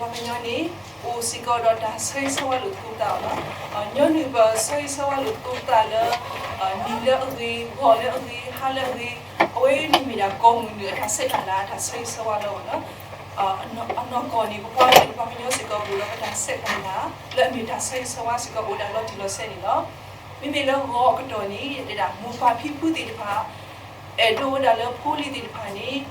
ပှၤကညီန့ၣ် အိၣ်စ့ၢ်ကီးဒီးတၢ်ဆၢဂ့ၤဆၢဝါလိာ်သကိးသးအီၤလီၤ. ညီနုၢ်ပဆၢဂ့ၤဆၢဝါလိာ်သကိးသးလၢ နံၤလၢအဂ့ၤ, ဂီၤလၢအဂ့ၤ, ဟါလၢအဂ့ၤ, အဝဲန့ၣ်မ့ၢ်ဒၣ်ကိးမုၢ်နံၤအတၢ်ဆဲးတၢ်လၤ တၢ်ဆၢဂ့ၤဆၢဝါလၢအဂီၢ်လီၤ. အနီၢ်ကီၢ်န့ၣ် ပပှၤကညီစ့ၢ်ကီးအိၣ်ဒီးပတၢ်ဆဲးတၢ်လၤ လၢအမ့ၢ်တၢ်ဆၢဂ့ၤဆၢဝါစ့ၢ်ကီးအိၣ်ဒၣ်လီၤတံၢ်လီၤဆဲးန့ၣ်လီၤ. မ့မ့ၢ်လၢဂီၤအကတီၢ်န့ၣ် ဒ်မိၢ်ပၢ်ဖံဖုသ့ၣ်တဖၣ် အဲၣ်ဒိးဝဲဒၣ်လၢဖိလံၤသ့ၣ်တဖၣ်န့ၣ်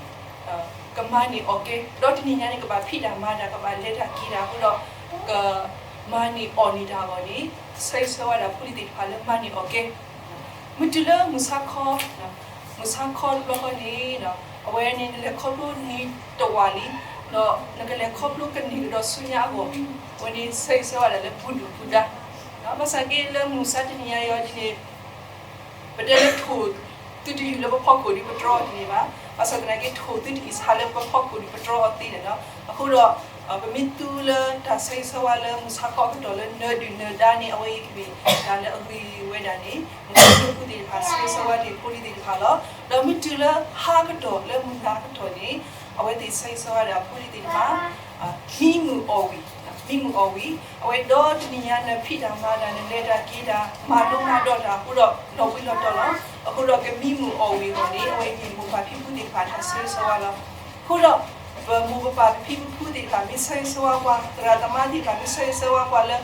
ကမၤန့ၢ်အီၣ်ကဲ, ဒီးတနံၤညါန့ၣ် ကဘၣ်ဖံးတၢ်မၤတၢ် ကဘၣ်လဲၤတၢ်က့ၤတၢ်အဃိဒီး ကမၤန့ၢ်အီၣ်န့ၢ်တၢ်အဂီၢ်န့ၣ် ဆၢဂ့ၤဆၢဝါဒၣ်ဖိလံၤသ့ၣ်တဖၣ်လၢမၤန့ၢ်အီၣ်ကဲ. မ့ၢ်တုၤလၢမုၢ်ဆါခီ, မုၢ်ဆါခီတဘျီဃီန့ၣ် အဝဲန့ၣ်နလဲၤခီဖျိနံၤတဝာ်လံ, ဒီးနကလဲၤခီဖျိကန့ၢ်ကဒီးဆူညါအဂီၢ်, အဝဲန့ၣ်ဆၢဂ့ၤဆၢဝါဒၣ်လၢပူၤဒုၣ်ပူၤဒါ, ဘၣ်ဆၣ်က့လၢမုၢ်ဆါတနံၤညါအံၤဒ်န့ၣ် ပတဲလၢထိၣ်သုတယုၢ်လၢပဖီခိၣ်ဒီးပတြီအီၤတန့ၢ်ဘၣ်. ဘၣ်ဆၣ်သနာ်က့ထိၣ်သုတအံၣ်ဆါလၢပဖီခိၣ်ဒီးပတြီအီၤသ့န့ၣ်လီၤ. အဃိဒီး ပမ့ၢ်သူလၢတၢ်ဆၢဂ့ၤဆၢဝါလၢမုၢ်ဆါခီအကတီၢ်လၢနၢၤဒုၣ်နၢၤဒါန့ၣ် အဝဲအံၤကမ့ၢ်တၢ်လၢအဂ့ၤဝဲဒၣ်န့ၣ် မုၢ်ဆါခီဖိသ့ၣ်တဖၣ် ဆၢဂ့ၤဆၢဝါန့ၢ်ဖိလံၤသ့ၣ်တဖၣ်လီၤ. ဒီးမ့ၢ်တုၤလၢဟါကတီၢ်လၢမုၢ်နၤအကတီၢ်န့ၣ် အဝဲသ့ၣ်ဆၢဂ့ၤဆၢဝါဒၣ်ဖိလံၤသ့ၣ်တဖၣ် မံမုာ်အီၣ်ဝံၤ, မံမုာ်အီၣ်ဝံၤ, အဝဲဒီးတနံၤညါနဖံးတၢ်မၤတၢ် နလဲၤတၢ်က့ၤတၢ် မၤလိမၤဒိးတၢ်အဃိဒီး လီၤဘှံးလီၤတီၤလီၤ. အဃိဒီးကမံမုာ်အီၣ်ဝံၤအဂီၢ်န့ၣ် အဝဲအံၤမ့ၢ်မိၢ်ပၢ်ဖံဖုသ့ၣ်တဖၣ်တၢ်ဆၢဂ့ၤဆၢဝါလီၤ. အဃိဒီး ပမိၢ်ပပၢ်ပဖံပဖုသ့ၣ်တဖၣ် မ့ၢ်ဆၢဂ့ၤဆၢဝါပှၤ, သရၣ်သမါသ့ၣ်တဖၣ် မ့ၢ်ဆၢဂ့ၤဆၢဝါပှၤလၢ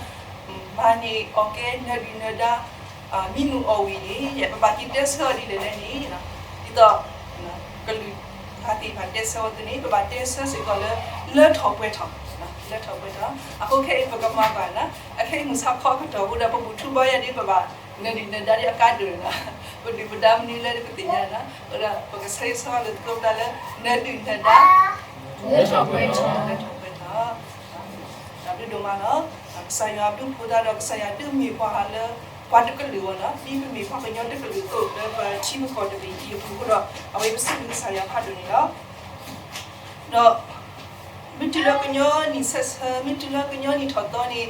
မၤန့ၢ်အီၣ်ကဲနၢၤဒုၣ်နၢၤဒါ မံမုာ်အီၣ်ဝံၤန့ၣ် ပဘၣ်က့ၤတဲဆၢအီၤဒ်လဲၣ်လဲၣ်န့ၣ် ဒ်သိး ကလုာ်ဂၤသ့ၣ်တဖၣ်တဲဆၢဝဲအသိးန့ၣ် ပဘၣ်တဲဆၢစ့ၢ်ကီးလၢ လၢထီၣ်ပှဲၤထီၣ်, လၢထီၣ်ပှဲၤထီၣ်. အဃိခဲအံၤပကမၤကွၢ်နၤ, အခဲအံၤမုၢ်ဆါခီအကတီၢ်အဃိဒီး ပဘူၣ်ထူဘါယွၤဒီး ပဘၣ်နၢၤဒုၣ်နၢၤဒါဒီးအကါဒိၣ်နၤ, ပဒုၣ်ပဒါမနုၤလဲၣ်ပသ့ၣ်ညါနၤ, အဃိဒီး ပကဆၢဂ့ၤဆၢဝါလိာ်သကိးပသးလၢ နၢၤဒုၣ်နၢၤဒါ လၢထီၣ်ပှဲၤထီၣ်, လၢထီၣ်ပှဲၤထီၣ်. တၢ်ဘျုးဒိၣ်မးလီၤ. ကစၢ်ယွၤဘျုးဖှိၣ်သးဒီး ကစၢ်ယွၤဒုးမ့ၢ်ပှၤလၢ ပှၤတကလုာ်အဂီၢ်လီၤ. ဒ်ပမ့ၢ်ပှၤကညီတကလုာ်အသိးလၢပထံပကီၢ်တဘ့ၣ်အံၤအပူၤအဃိဒီး အဝဲပစံးဘျုးကစၢ်ယွၤဖးဒိၣ်န့ၣ်လီၤ. ဒီး မ့ၢ်တုၤလၢကညီနံၣ်ဆၢဆၢ, မ့ၢ်တုၤလၢကညီနံၣ်ထီၣ်သီန့ၣ်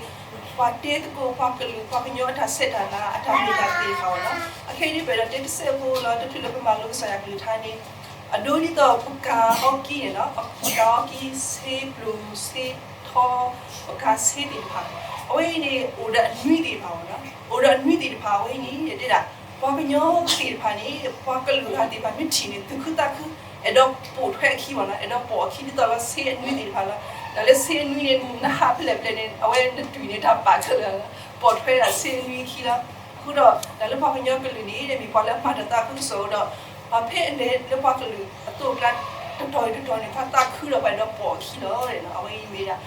ပှၤတဲသကိးပှၤကလုာ် ပှၤကညီအတၢ်ဆဲးတၢ်လၤ အတၢ်မ့ၢ်တၢ်သ့ၣ်တဖၣ်အဂီၢ်လီၤ. အခဲအံၤဒ်ပအဲၣ်ဒိးတဲတစဲးဖိလီၤ. တချုးလၢပမၤလိကစၢ်ယွၤကလုၢ်ကထါန့ၣ် အဒိဒ်သိးပကၤအီကံန့ၣ်လီၤ. ပကၤအီကံ ဆ့ပျိၢ် ဆ့ထီ ပကၤဆ့သ့ၣ်တဖၣ်, အဝဲအံၤန့ၣ် အိၣ်ဒီးအနွံသ့ၣ်တဖၣ်အဂီၢ်လီၤ. အိၣ်ဒီးအနွံသ့ၣ်တဖၣ် အဝဲအံၤန့ၣ် တဲဒၣ် ပှၤကညီသ့ၣ်တဖၣ်န့ၣ် ပှၤကလုာ်ဂၤသ့ၣ်တဖၣ်မ့ၢ်ထံၣ်န့ၣ် သူၣ်ခုသးခု အဲၣ်ဒိးပိာ်ထွဲအခံအဂီၢ်လီၤ. အဲၣ်ဒိးပိာ်အခံဒ်သိးလၢဆ့အနွံသ့ၣ်တဖၣ်လီၤ. တၢ်လၢဆ့အနွံန့ၣ် နဟးဖဲလဲၣ်ဖဲလဲၣ်န့ၣ် အဝဲနတွံၢ်န့ၣ် တၢ်ပာ်ခဲလၢာ်လီၤ. ပိာ်ထွဲဒၣ်ဆ့အနွံအခံလီၤ. အဃိဒီး တၢ်လၢပှၤကညီကလုာ်န့ၣ် မ့ၢ်ပှၤလၢအမၤတၢ်သးခုကစီၣ်အဃိဒီး ပှၤဖဲအလဲၤလၢပှၤကလုာ်အသိးအကျါ တတီၤတတီၤန့ၣ် ပှၤသးခုဒီးပှၤအဲၣ်ဒိးပိာ်အခံလီၤ. အဝဲအံၤမ့ၢ်ဒၣ်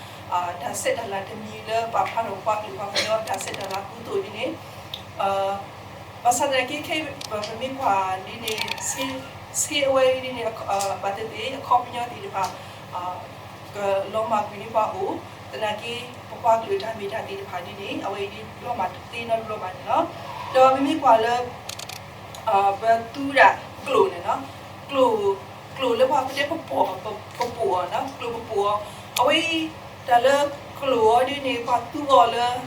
တၢ်ဆဲးတၢ်လၤတမံၤလၢပာ်ဖျါထီၣ်ပှၤကလုာ်ပှၤကညီတၢ်ဆဲးတၢ်လၤအကူအသိးဒ်န့ၣ် ဘၣ်ဆၣ်သနာ်က့ခဲအံၤ ပမ့ၢ်ကွၢ်ဒ်န့ၣ် ဆ့အဝဲဒ်န့ၣ် ဘၣ်သ့ၣ်သ့ၣ် အခီပညီသ့ၣ်တဖၣ် ကလီၤမၢ်ကွံာ်န့ၢ်ပှၤအိၣ်, သနာ်က့ ပပှၤကလုာ်တၢ်မ့ၢ်တၢ်သ့ၣ်တဖၣ်ဒ်န့ၣ် အဝဲအံၤဒ်လီၤမၢ်တသ့နီတဘျီဘၣ်န့ၣ်လီၤ. ဒီးပမ့ၢ်ကွၢ်လၢ ပသူဒၣ်ကျိာ်န့ၣ်လီၤ. ကျိာ် ကျိာ်လၢပှၤပတဲပပိာ် ပပိာ်အီၤလီၤ. ကျိာ်ပပိာ်အီၤ အဝဲအံၤ တၢ်လၢကျိာ်အီၤဒ်န့ၣ် ပှၤသူအီၤလၢ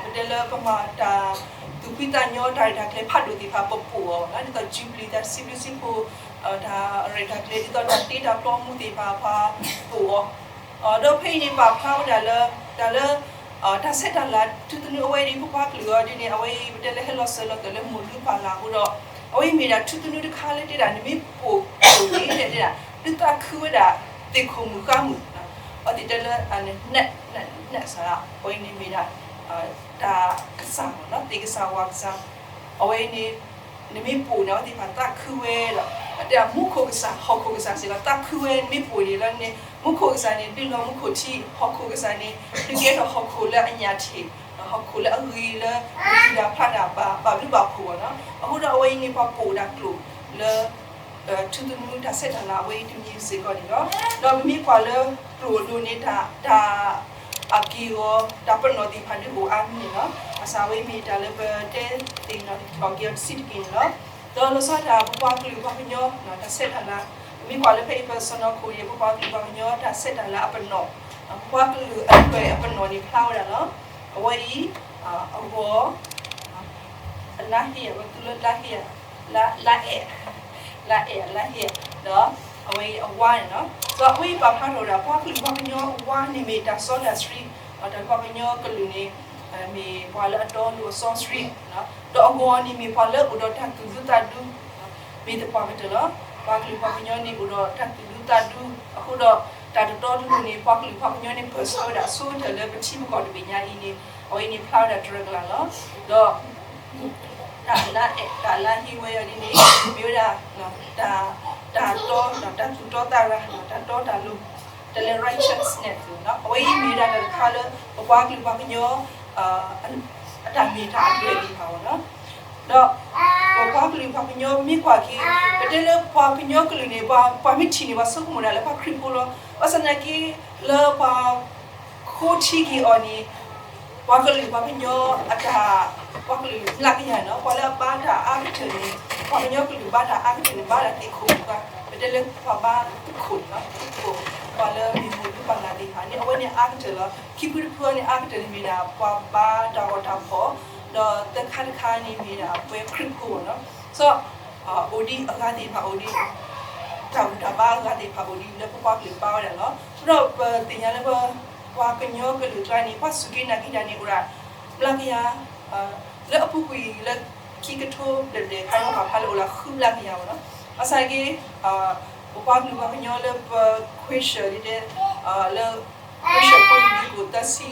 ပတဲလၢပမၤတၢ်သူၣ်ဖှံသးညီတၢ်ရဲၣ်တၢ်ကျဲၤဖးဒိၣ်သ့ၣ်တဖၣ် ပပိာ်အီၤလီၤ. ဒ်သိး jubilee တၢ်စံးဘျုးစံးဖှိၣ် တၢ်ရဲၣ်တၢ်ကျဲၤ ဒ်သိးတၢ်တ့တၢ်ဖျီမူသ့ၣ်တဖၣ် ပှၤပိာ်အီၤ ဒီးဖဲအံၤန့ၣ် ပာ်ဖျါဝဲဒၣ်လၢ တၢ်လၢ တၢ်ဆဲးတၢ်လၤ ထူသနူအဝဲဒ်ပပှၤကလုာ်အီၤဒ်န့ၣ် အဝဲအံၤ ပတဲလၢဟဲလီၤစၢၤလီၤသွဲၣ်လၢမိၢ်လုၢ်ပၢ်လၢ်အဃိဒီး အဝဲအံၤမ့ၢ်ဒၣ်ထူသနူတခါလၢတဲဒၣ် နမ့ၢ်ပိာ်ကျိာ်န့ၣ် တဲဒၣ် ဒုးသးခုဝဲဒၣ် သ့ၣ်ခိၣ်မုၣ်ဃါမုၣ် အဝဲသ့ၣ်တဲလၢ န န န စ အဝဲအံၤန့ၣ်မ့ၢ်ဒၣ် တၢ်ကစၢ် သ့ၣ်ကစၢ်ဝၣ်ကစၢ် အဝဲအံၤန့ၣ် နမ့ၢ်ပိာ်န့ၣ် အဝဲသ့ၣ်တဖၣ်သးခုဝဲဒီး အတဲဒၣ်မူခိၣ်ကစၢ် ဟီၣ်ခိၣ်ကစၢ်စ့ၢ်ကီး သးခုဝဲ နမ့ၢ်ပိာ်န့ၣ်လီၤန့ၣ် မူခိၣ်ကစၢ်န့ၣ် ဒုးလီၤမူခိၣ်ထံ ဟီၣ်ခိၣ်ကစၢ်န့ၣ် ဒုးကဲထီၣ်ဟီၣ်ခိၣ်လၢအညၣ်ထံၣ် ဟီၣ်ခိၣ်လၢအဂ့ၤလၢ မ့ၢ်ဒုးဒၣ်ဖျါဒၣ်ဘၣ် ဘၣ်ဘျုးဘၣ်ဖှိၣ်ဘၣ်နီၤ အဃိဒီးအဝဲအံၤန့ၣ် ပှၤပိာ်ဒၣ်ကျိာ်လၢ ထူသနူတၢ်ဆဲးတၢ်လၤအဝဲအံၤတမံၤစ့ၢ်ကီးန့ၣ်လီၤ. ဒီးပမ့ၢ်ကွၢ်လၢကျိာ်အဒိၣ်န့ၣ် တၢ် တၢ် အက့ၢ်အဂီၤ တၢ်ပနီၣ်သ့ၣ်တဖၣ်ဒုးအိၣ်အါမံၤန့ၣ်လီၤ. ဘၣ်ဆၣ်အဝဲအံၤမ့ၢ်တၢ်လၢပတဲသ့ၣ်နီၣ်ထီၣ်က့ၤအီၤတဆံးတက့ၢ်န့ၣ်လီၤ. ဒီးလီၤဆီဒၣ်တၢ် ပပှၤကလုာ်ပှၤကညီ တၢ်ဆဲးတၢ်လၤ ပမ့ၢ်ကွၢ်လၢဖဲအံၤပစီၢ်နီၤခိၣ်န့ၣ် ပပှၤကလုာ်ပှၤကညီတၢ်ဆဲးတၢ်လၤအပနီၣ် ပပှၤကလုာ်အလွဲၢ်အပနီၣ်န့ၣ်ဖျါဝဲဒၣ်လီၤ. အဝဲအံၤ အဂီၢ် အလါဟ့ၣ် အဝဲသူလၢလါဟ့ၣ် လါ လါအဲၣ် လါအဲၣ် လါဟ့ၣ် ဒီး အဝဲအံၤအဝါန့ၣ်လီၤ. ဒီးအဝဲအံၤပာ်ဖျါထီၣ်ဝဲဒၣ် ပှၤကလုာ်ပှၤကညီအဝါန့ၣ်မ့ၢ်တၢ်စီတၢ်ဆှံ, ဒီးပှၤကညီကလုာ်န့ၣ် မ့ၢ်ပှၤလၢအတီအလိၤအစီဆှံ, ဒီးအဂီၤန့ၣ်မ့ၢ်ပှၤလၢအိၣ်ဒီးတၢ်သူၣ်ဒူသးဒူ, မ့ၢ်သပှၢ်ကတၢၢ်လီၤ. ပှၤကလုာ်ပှၤကညီန့ၣ်အိၣ်ဒီးတၢ်သူၣ်ဒူသးဒူ, အဃိဒီးတၢ်တတီတလိၤန့ၣ် ပှၤကလုာ်ပှၤကညီန့ၣ် ပၢၢ်ဆၢဝဲဒၣ်အဆိကတၢၢ်လၢပထံပကီၢ်တဘ့ၣ်ညါအံၤန့ၣ် အဝဲအံၤန့ၣ်ဖျါဝဲဒၣ်တရၢၢ်ကလာ်လီၤ. ဒီး တၢ်လၢအဲၣ် တၢ်လၢဟ့ဝဲအီၤဒ်န့ၣ် မ့ၢ်ဝဲဒၣ် တၢ်တီ တၢ်သူၣ်တီသးရၤ တၢ်တီတၢ်လိၤ တၢ်လၢ righteousness အဝဲအံၤမ့ၢ်ဝဲဒၣ်တၢ်တခါလၢ ပပှၤကလုာ်ပှၤကညီ အတၢ်မ့ၢ်တၢ်အဒွဲၣ်သ့ၣ်တဖၣ်အဂီၢ်လီၤ. ဒီးပပှၤကလုာ်ပှၤကညီမ့ၢ်ကွၢ်က့ၤ ပတဲလၢပှၤကညီကလုာ်န့ၣ် ပှၤမ့ၢ်ထံၣ်န့ၣ် ပှၤဆိကမိၣ်ဒၣ်လၢပှၤခရံာ်ဖိလီၤ. ဘၣ်ဆၣ်သနာ်က့ လၢပှၤ ဃိထံက့ၤအီၤန့ၣ် ပှၤကလုာ်ပှၤကညီအတၢ် ပှၤကလုာ်မျးကယၤန့ၣ် ပှၤလၢအဘါတၢ်အါကတၢၢ်န့ၣ် ပှၤကညီကလုာ်ဘါတၢ်အါကတၢၢ်န့ၣ် ဘါတၢ်သ့ၣ်ခိၣ်ပှၤ ပတဲလၢပှၤဘါသ့ၣ်ခိၣ်န့ၣ်လီၤ. သ့ၣ်ခိၣ် ပှၤလၢမ့ၢ်မိၢ်ဒူပှၤလၢ်သ့ၣ်တဖၣ်န့ၣ် အဝဲန့ၣ်အါကတၢၢ်လီၤ. ခံဖုတဖုအံၤန့ၣ် အါကတၢၢ်န့ၣ်မ့ၢ်ဒၣ် ပှၤဘါတၢ်ဂီၤတၢ်ဖီၣ် ဒီးသၢခါတခါန့ၣ်မ့ၢ်ဒၣ် ပှၤခရံာ်ဖိန့ၣ်လီၤ. စီၤ အိၣ်ဒံးအဂၤသ့ၣ်တဖၣ်အိၣ်ဒံး တၢ်ဘူၣ်တၢ်ဘါအဂၤသ့ၣ်တဖၣ်အိၣ်ဒံး လၢပပှၤကလုာ်ဘါဝဲဒၣ်လီၤ. အဃိဒီးပသ့ၣ်ညါလၢပ ပှၤကညီကလုာ်ကျါန့ၣ် ပှၤစူၢ်က့ၤနာ်က့ၤတၢ်န့ၣ် အိၣ်ဒၣ် မျးကယၤ လၢအပူၤကွံာ်လၢခံကထိဘျဲၣ်ဘျဲၣ်ခါန့ၣ် ပာ်ဖျါလၢအိၣ်လၢဃုမျးကယၤန့ၣ်လီၤ. ဘၣ်ဆၣ်က့ ပပှၤကလုာ်ပှၤကညီလၢပခွဲးဆၢၣ်ဒ်တဲ လၢ ခွဲးဆၢၣ်ဖိန့ၣ် ဒ်ကိၣ်သၢဆံ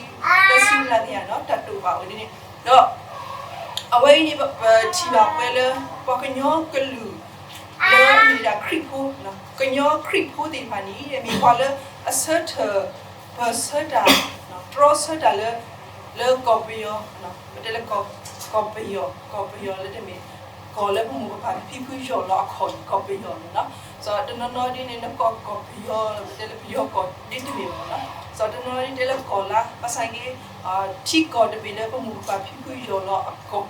သၢဆံမျးကယၤန့ၣ်လီၤ တၢ်တိာ်ပာ်အိၣ်ဒ်န့ၣ် ဒီး အဝဲအံၤန့ၣ် ပထံၣ်ဘၣ်ပဝဲလၢ ပှၤကညီကလုာ် လၢအမ့ၢ်ဒၣ်ခရံာ်ဖိ ကညီခရံာ်ဖိသ့ၣ်တဖၣ်န့ၣ် မ့ၢ်ပှၤလၢအဆၢထၢၣ် ပၢၢ်ဆၢတၢ် တြီဆၢတၢ်လၢ လၢကီၢ်ပယီၤ ပတဲလၢ ကီၢ်ပယီၤ ကီၢ်ပယီၤလၢတမ့ၢ် ကီၢ်လၢပမိၢ်ပပၢ်ဖံဖုယီၢ်လီၤအခီၣ်န့ၣ် ကီၢ်ပယီၤန့ၣ်လီၤ. စီၤတနီၤနီၤဒ်န့ၣ် နကိးကီၢ်ပယီၤလီၤ ပတဲလၢပယီၤကီၢ်ဒ်တမ့ၢ်ဘၣ်န့ၣ်လီၤ. စီၤတနီၤနီၤဒ်တဲလၢကီၢ်လါ ဘၣ်ဆၣ်က့ ထံကီၢ်တဘ့ၣ်လၢပမိၢ်ပပၢ်ဖံဖုယီၢ်လီၤအခီၣ်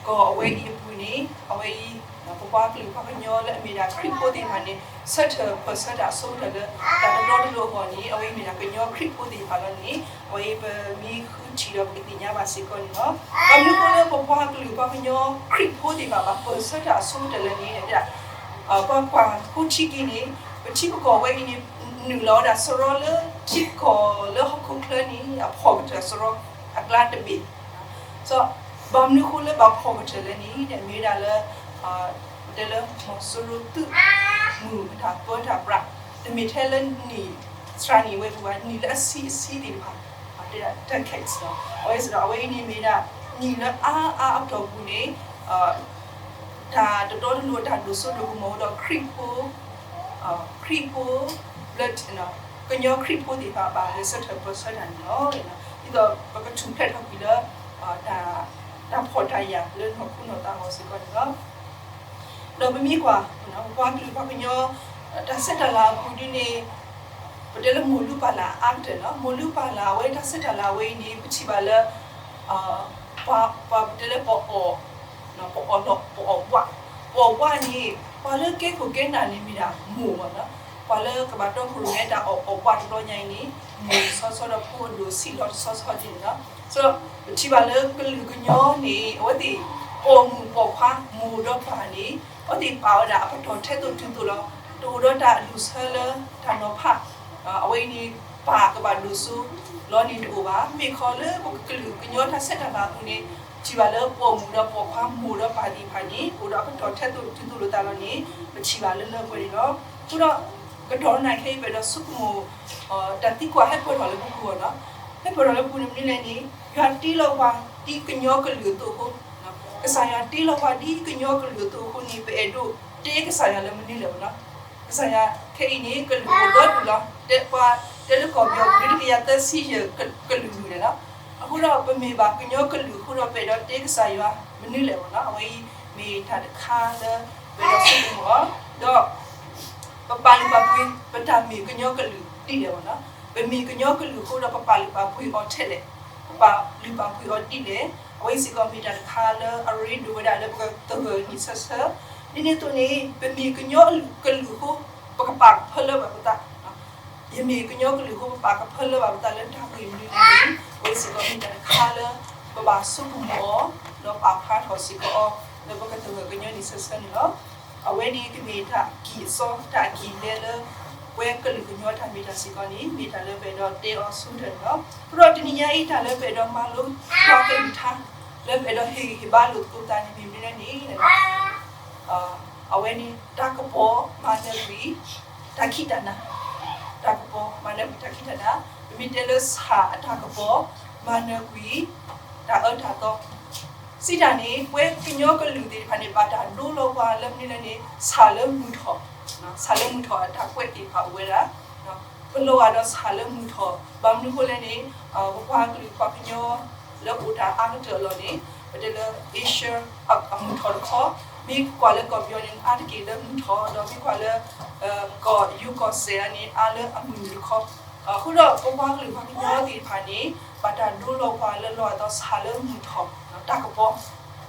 ကီၢ်အဝဲအံၤအပူၤန့ၣ် အဝဲအံၤ ပပှၤကလုာ်ပှၤကညီလၢအမ့ၢ်ဒၣ်ခရံာ်ဖိသ့ၣ်တဖၣ်န့ၣ် ဆၢထၢၣ်ပၢၢ်ဆၢတၢ်အဆိကတၢၢ်လၢ တၢ်တတီတလိၤအဂီၢ်န့ၣ် အဝဲအံၤမ့ၢ်ဒၣ်ကညီခရံာ်ဖိသ့ၣ်တဖၣ်လီၤန့ၣ် အဝဲအံၤပမ့ၢ်ဃုထံၣ်ဒီးပကသ့ၣ်ညါဘၣ်စ့ၢ်ကီးန့ၣ်လီၤ. ဘၣ်မနုၤအဃိလၢပပှၤကလုာ်ပှၤကညီခရံာ်ဖိသ့ၣ်တဖၣ်ဘၣ်ပၢၢ်ဆၢတၢ်အဆိကတၢၢ်လၢန့ၣ် ပှၤကွၢ်ဃိထံက့ၤန့ၣ် ပထံပကီၢ်ဝဲအံၤန့ၣ် နုာ်လီၤဝဲဒၣ်စရီလၢထံကီၢ်လၢဟီၣ်ခိၣ်ချၢန့ၣ် အဖီၣ်ကတၢၢ်စရီအကျါတဘ့ၣ် ဘၣ်မနုၤအဃိလၢဘၣ်ဖီၣ်ကတၢၢ်လၢန့ၣ် မ့ၢ်ဝဲဒၣ်လၢ တဲလၢမီၤစိရိၤသုးမုၢ်အတၢ်ပၢတၢ်ပြး တမ့ၢ်ထဲလၢနံၣ်စှၤနံၣ်ဝဲအပူၤဘၣ် နံၣ်လၢအဆံအဆံသ့ၣ်တဖၣ် တဲဒၣ် decades လီၤ. အဝဲစ့ၢ်ဒီး အဝဲအံၤန့ၣ်မ့ၢ်ဒၣ် နံၣ်လၢအါအါအတီၢ်ပူၤန့ၣ် တၢ်တတီတလိၤတၢ်ဒိၣ်စိဒိၣ်ကမီၤဝဲဒီးခရံာ်ဖိ ခရံာ်ဖိ လၢ ကညီခရံာ်ဖိသ့ၣ်တဖၣ်ဘၣ်လၢဆၢထၢၣ်ပၢၢ်ဆၢတၢ်န့ၣ်လီၤ. ဒ်သိးပကထူၣ်ဖျဲးထီၣ်ကွံာ်လၢ တၢ်ဖှီၣ်တၢ်ယာ်လၢနီၢ်ခိနီၢ်သးအဂီၢ်စ့ၢ်ကီးန့ၣ်လီၤ. ဒီးပမ့ၢ်ကွၢ် ပပှၤကလုာ်ပှၤကညီ တၢ်ဆဲးတၢ်လၤအပူၤဒ်န့ၣ် ပတဲလၢမိၢ်လုၢ်ပၢ်လၢ်အါကတၢၢ်လီၤ. မိၢ်လုၢ်ပၢ်လၢ်အဝဲတၢ်ဆဲးတၢ်လၤအဝဲအံၤန့ၣ် ပထံၣ်ဘၣ်လၢ ပှၤ ပှၤပတဲလၢပအီၣ် ပအီၣ်လီၤ ပအီၣ်ဘှး ပအီၣ်ဘှးန့ၣ် ပှၤလၢကဲခိၣ်ကဲနၢ်န့ၣ်မ့ၢ်ဒၣ်မိၢ်မ့ၢ်နီၤ. ပှၤလၢကဘၣ်တီခိၣ်ရိၣ်မဲတၢ်အီၣ်အီၣ်ဘှးတဘျီညါအံၤန့ၣ် မိၢ်တဆီဆီဒီးဖိအဒိၣ်ဆံးလီၤတဆီဆီဒ်န့ၣ်လီၤ. ပထံၣ်ဘၣ်လၢကလုာ်ကညီန့ၣ် အဝဲသ့ၣ် ပိာ်မုၣ်ပိာ်ခွါမိၢ်ဒီးပၢ်န့ၣ် အဝဲသ့ၣ်ပာ်ဝဲဒၣ်အပတီၢ်ထဲသိးတုၤသိးလီၤ. တအိၣ်ဒီးတၢ်အဒူၣ်အဆၢလၢတၢ်နီၤဖး အဝဲအံၤန့ၣ် ပၢ်ကဘၣ်ဒိၣ်စိလီၤန့ၣ်တအိၣ်ဘၣ်. မ့ၢ်ခီလၢပကလုာ်ကညီတၢ်ဆဲးတၢ်လၤအပူၤန့ၣ် ထံၣ်ဘၣ်လၢပိာ်မုၣ်ဒီးပိာ်ခွါမိၢ်ဒီးပၢ်သ့ၣ်တဖၣ်န့ၣ် အိၣ်ဒီးအပတီၢ်ထဲသိးတုၤသိးလိာ်သးလီၤန့ၣ် ပထံၣ်ဘၣ်လၢလၢပှဲၤပှဲၤန့ၣ်လီၤ. အဃိဒီး ကတီၢ်နၢ်ခဲအံၤပအဲၣ်ဒိးဆိကမိၣ် တၢ်သံကွၢ်ဟဲပၢၢ်ထီၣ်လၢပပူၤအီၤလီၤ. ဟဲပၢၢ်ထီၣ်လၢပပူၤန့ၣ်မနုၤလဲၣ်န့ၣ် ယွၤတ့လီၤပှၤဒ်ကညီကလုာ်အသိးအဃိ ကစၢ်ယွၤတ့လီၤပှၤဒ်ကညီကလုာ်အသိးအဃိန့ၣ် ပအဲၣ်ဒိးတဲကစၢ်ယွၤလၢမနုၤလဲၣ်မ့ၢ်နီၤ. ကစၢ်ယွၤခဲအံၤန့ၣ် ကလုာ်အိၣ်ဒီဒူၣ်လီၤ. တဲပှၤတဲလၢကီၢ်ပယီၤပူၤ ဒုးတကယၤသၢဆံယဲၢ်ကလုာ်မုၢ်လဲၣ်လီၤ. အဃိဒီးပမ့ၢ်ဘၣ်ကညီကလုာ်အဃိဒီး ပအဲၣ်ဒိးတဲကစၢ်ယွၤမနုၤလဲၣ်မ့ၢ်နီၤ. အဝဲအံၤမ့ၢ်တၢ်တခါလၢ ပအဲၣ်ဒိးဆိကမိၣ်အီၤ ဒီး ပပာ်လုၢ်ပာ်ပှ့ၤ ပတၢ်မ့ၢ်ကညီကလုာ်ဒ်လဲၣ်မ့ၢ်နီၤ. ပမ့ၢ်ကညီကလုာ်အဃိဒီး ပပာ်လုၢ်ပာ်ပှ့ၤအီၤထဲလဲၣ်, ပပာ်လုၢ်ပာ်ပှ့ၤအီၤဒ်လဲၣ်, အဝဲအံၤစ့ၢ်ကီးမ့ၢ်တၢ်တခါလၢအရ့ဒိၣ်ဝဲဒၣ်လၢပကသဂၢၢ်နံၣ်ဆၢဆၢ, ဒ်န့ၣ်အသိးန့ၣ် ပမ့ၢ်ကညီကလုာ်အဃိ ပကပာ်ကဖၢလၢဘၣ်ပသး, ယမ့ၢ်ကညီကလုာ်အဃိ ပပာ်ကဖၢလၢဘၣ်ပသးလၢတၢ်ဂ့ၢ်မနုၤလဲၣ်န့ၣ် အဝဲစ့ၢ်ကီးမ့ၢ်တၢ်တခါလၢ ပဘၣ်ဆိကမိၣ်အီၤ ဒီးပာ်ဖျါထီၣ်စ့ၢ်ကီးအီၤ လၢပကသဂၢၢ်ကညီနံၣ်ဆၢဆၢန့ၣ်လီၤ. အဝဲန့ၣ်ကမ့ၢ်တၢ်အကံၢ်အစီ တၢ်အကံၢ်အလဲလၢ ပဝဲကလုာ်ကညီတၢ်မ့ၢ်တၢ်စ့ၢ်ကီးန့ၣ် မ့ၢ်တၢ်လၢပအဲၣ်ဒိးတဲအီၤဆိကတၢၢ်န့ၣ်လီၤ. အဃိဒီးတနံၤညါအံၤ တၢ်လၢပအဲၣ်ဒိးမၤလိပှၤကလုာ်ကထါ လၢပအဲၣ်ဒိးဟ့ၣ်ဂံၢ်ဟ့ၣ်ဘါလိာ်သကိးသးန့ၣ် မ့ၢ်မနုၤလဲၣ်န့ၣ် အဝဲန့ၣ် တၢ်ကပီၤမၤနၢၤကွံာ် တၢ်ခံးတၢ်နၤ, တၢ်ကပီၤမၤနၢၤကွံာ်တၢ်ခံးတၢ်နၤ, ပမ့ၢ်တဲလၢဆၣ်အတၢ်ကပီၤ မၤနၢၤကွံာ် တၢ်အၢတၢ်သီ စံးတၢ်န့ၣ် ပဝဲကညီကလုာ်သ့ၣ်တဖၣ်န့ၣ် ဘၣ်တၢ်ဒိလီၤပှၤလၢမနုၤလဲၣ်န့ၣ် ဆၣ်လၢမုၢ်ထီၣ်, ဆၣ်လၢမုၢ်ထီၣ်အတၢ်ကွဲးသ့ၣ်တဖၣ်အိၣ်ဝဲဒၣ်, ပလီၤဂာ်ဒီးဆၣ်လၢမုၢ်ထီၣ် ဘၣ်မနုၤအဃိလဲၣ်န့ၣ် ပပှၤကလုာ်ပှၤကညီ လၢအိၣ်တၢ်အါကတၢၢ်အလီၢ်န့ၣ် ပတဲလၢ Asia အမုၢ်ထီၣ်တခီ, မ့ၢ်ကွၢ်လၢကီၢ်ပယီၤန့ၣ် အါတက့ၢ်လၢမုၢ်ထီၣ် ဒီးမ့ၢ်ကွၢ်လၢ ကီၢ်ယူကီၢ်စဲၣ်န့ၣ် အါလၢအမုၢ်နုာ်တခီ, အဃိဒီးပပှၤကလုာ်ပှၤကညီသ့ၣ်တဖၣ်န့ၣ် ဘၣ်တၢ်ဒိလီၤပှၤလၢလီၤဂာ်ဒီးဆၣ်လၢမုၢ်ထီၣ် တၢ်ကပီၤ,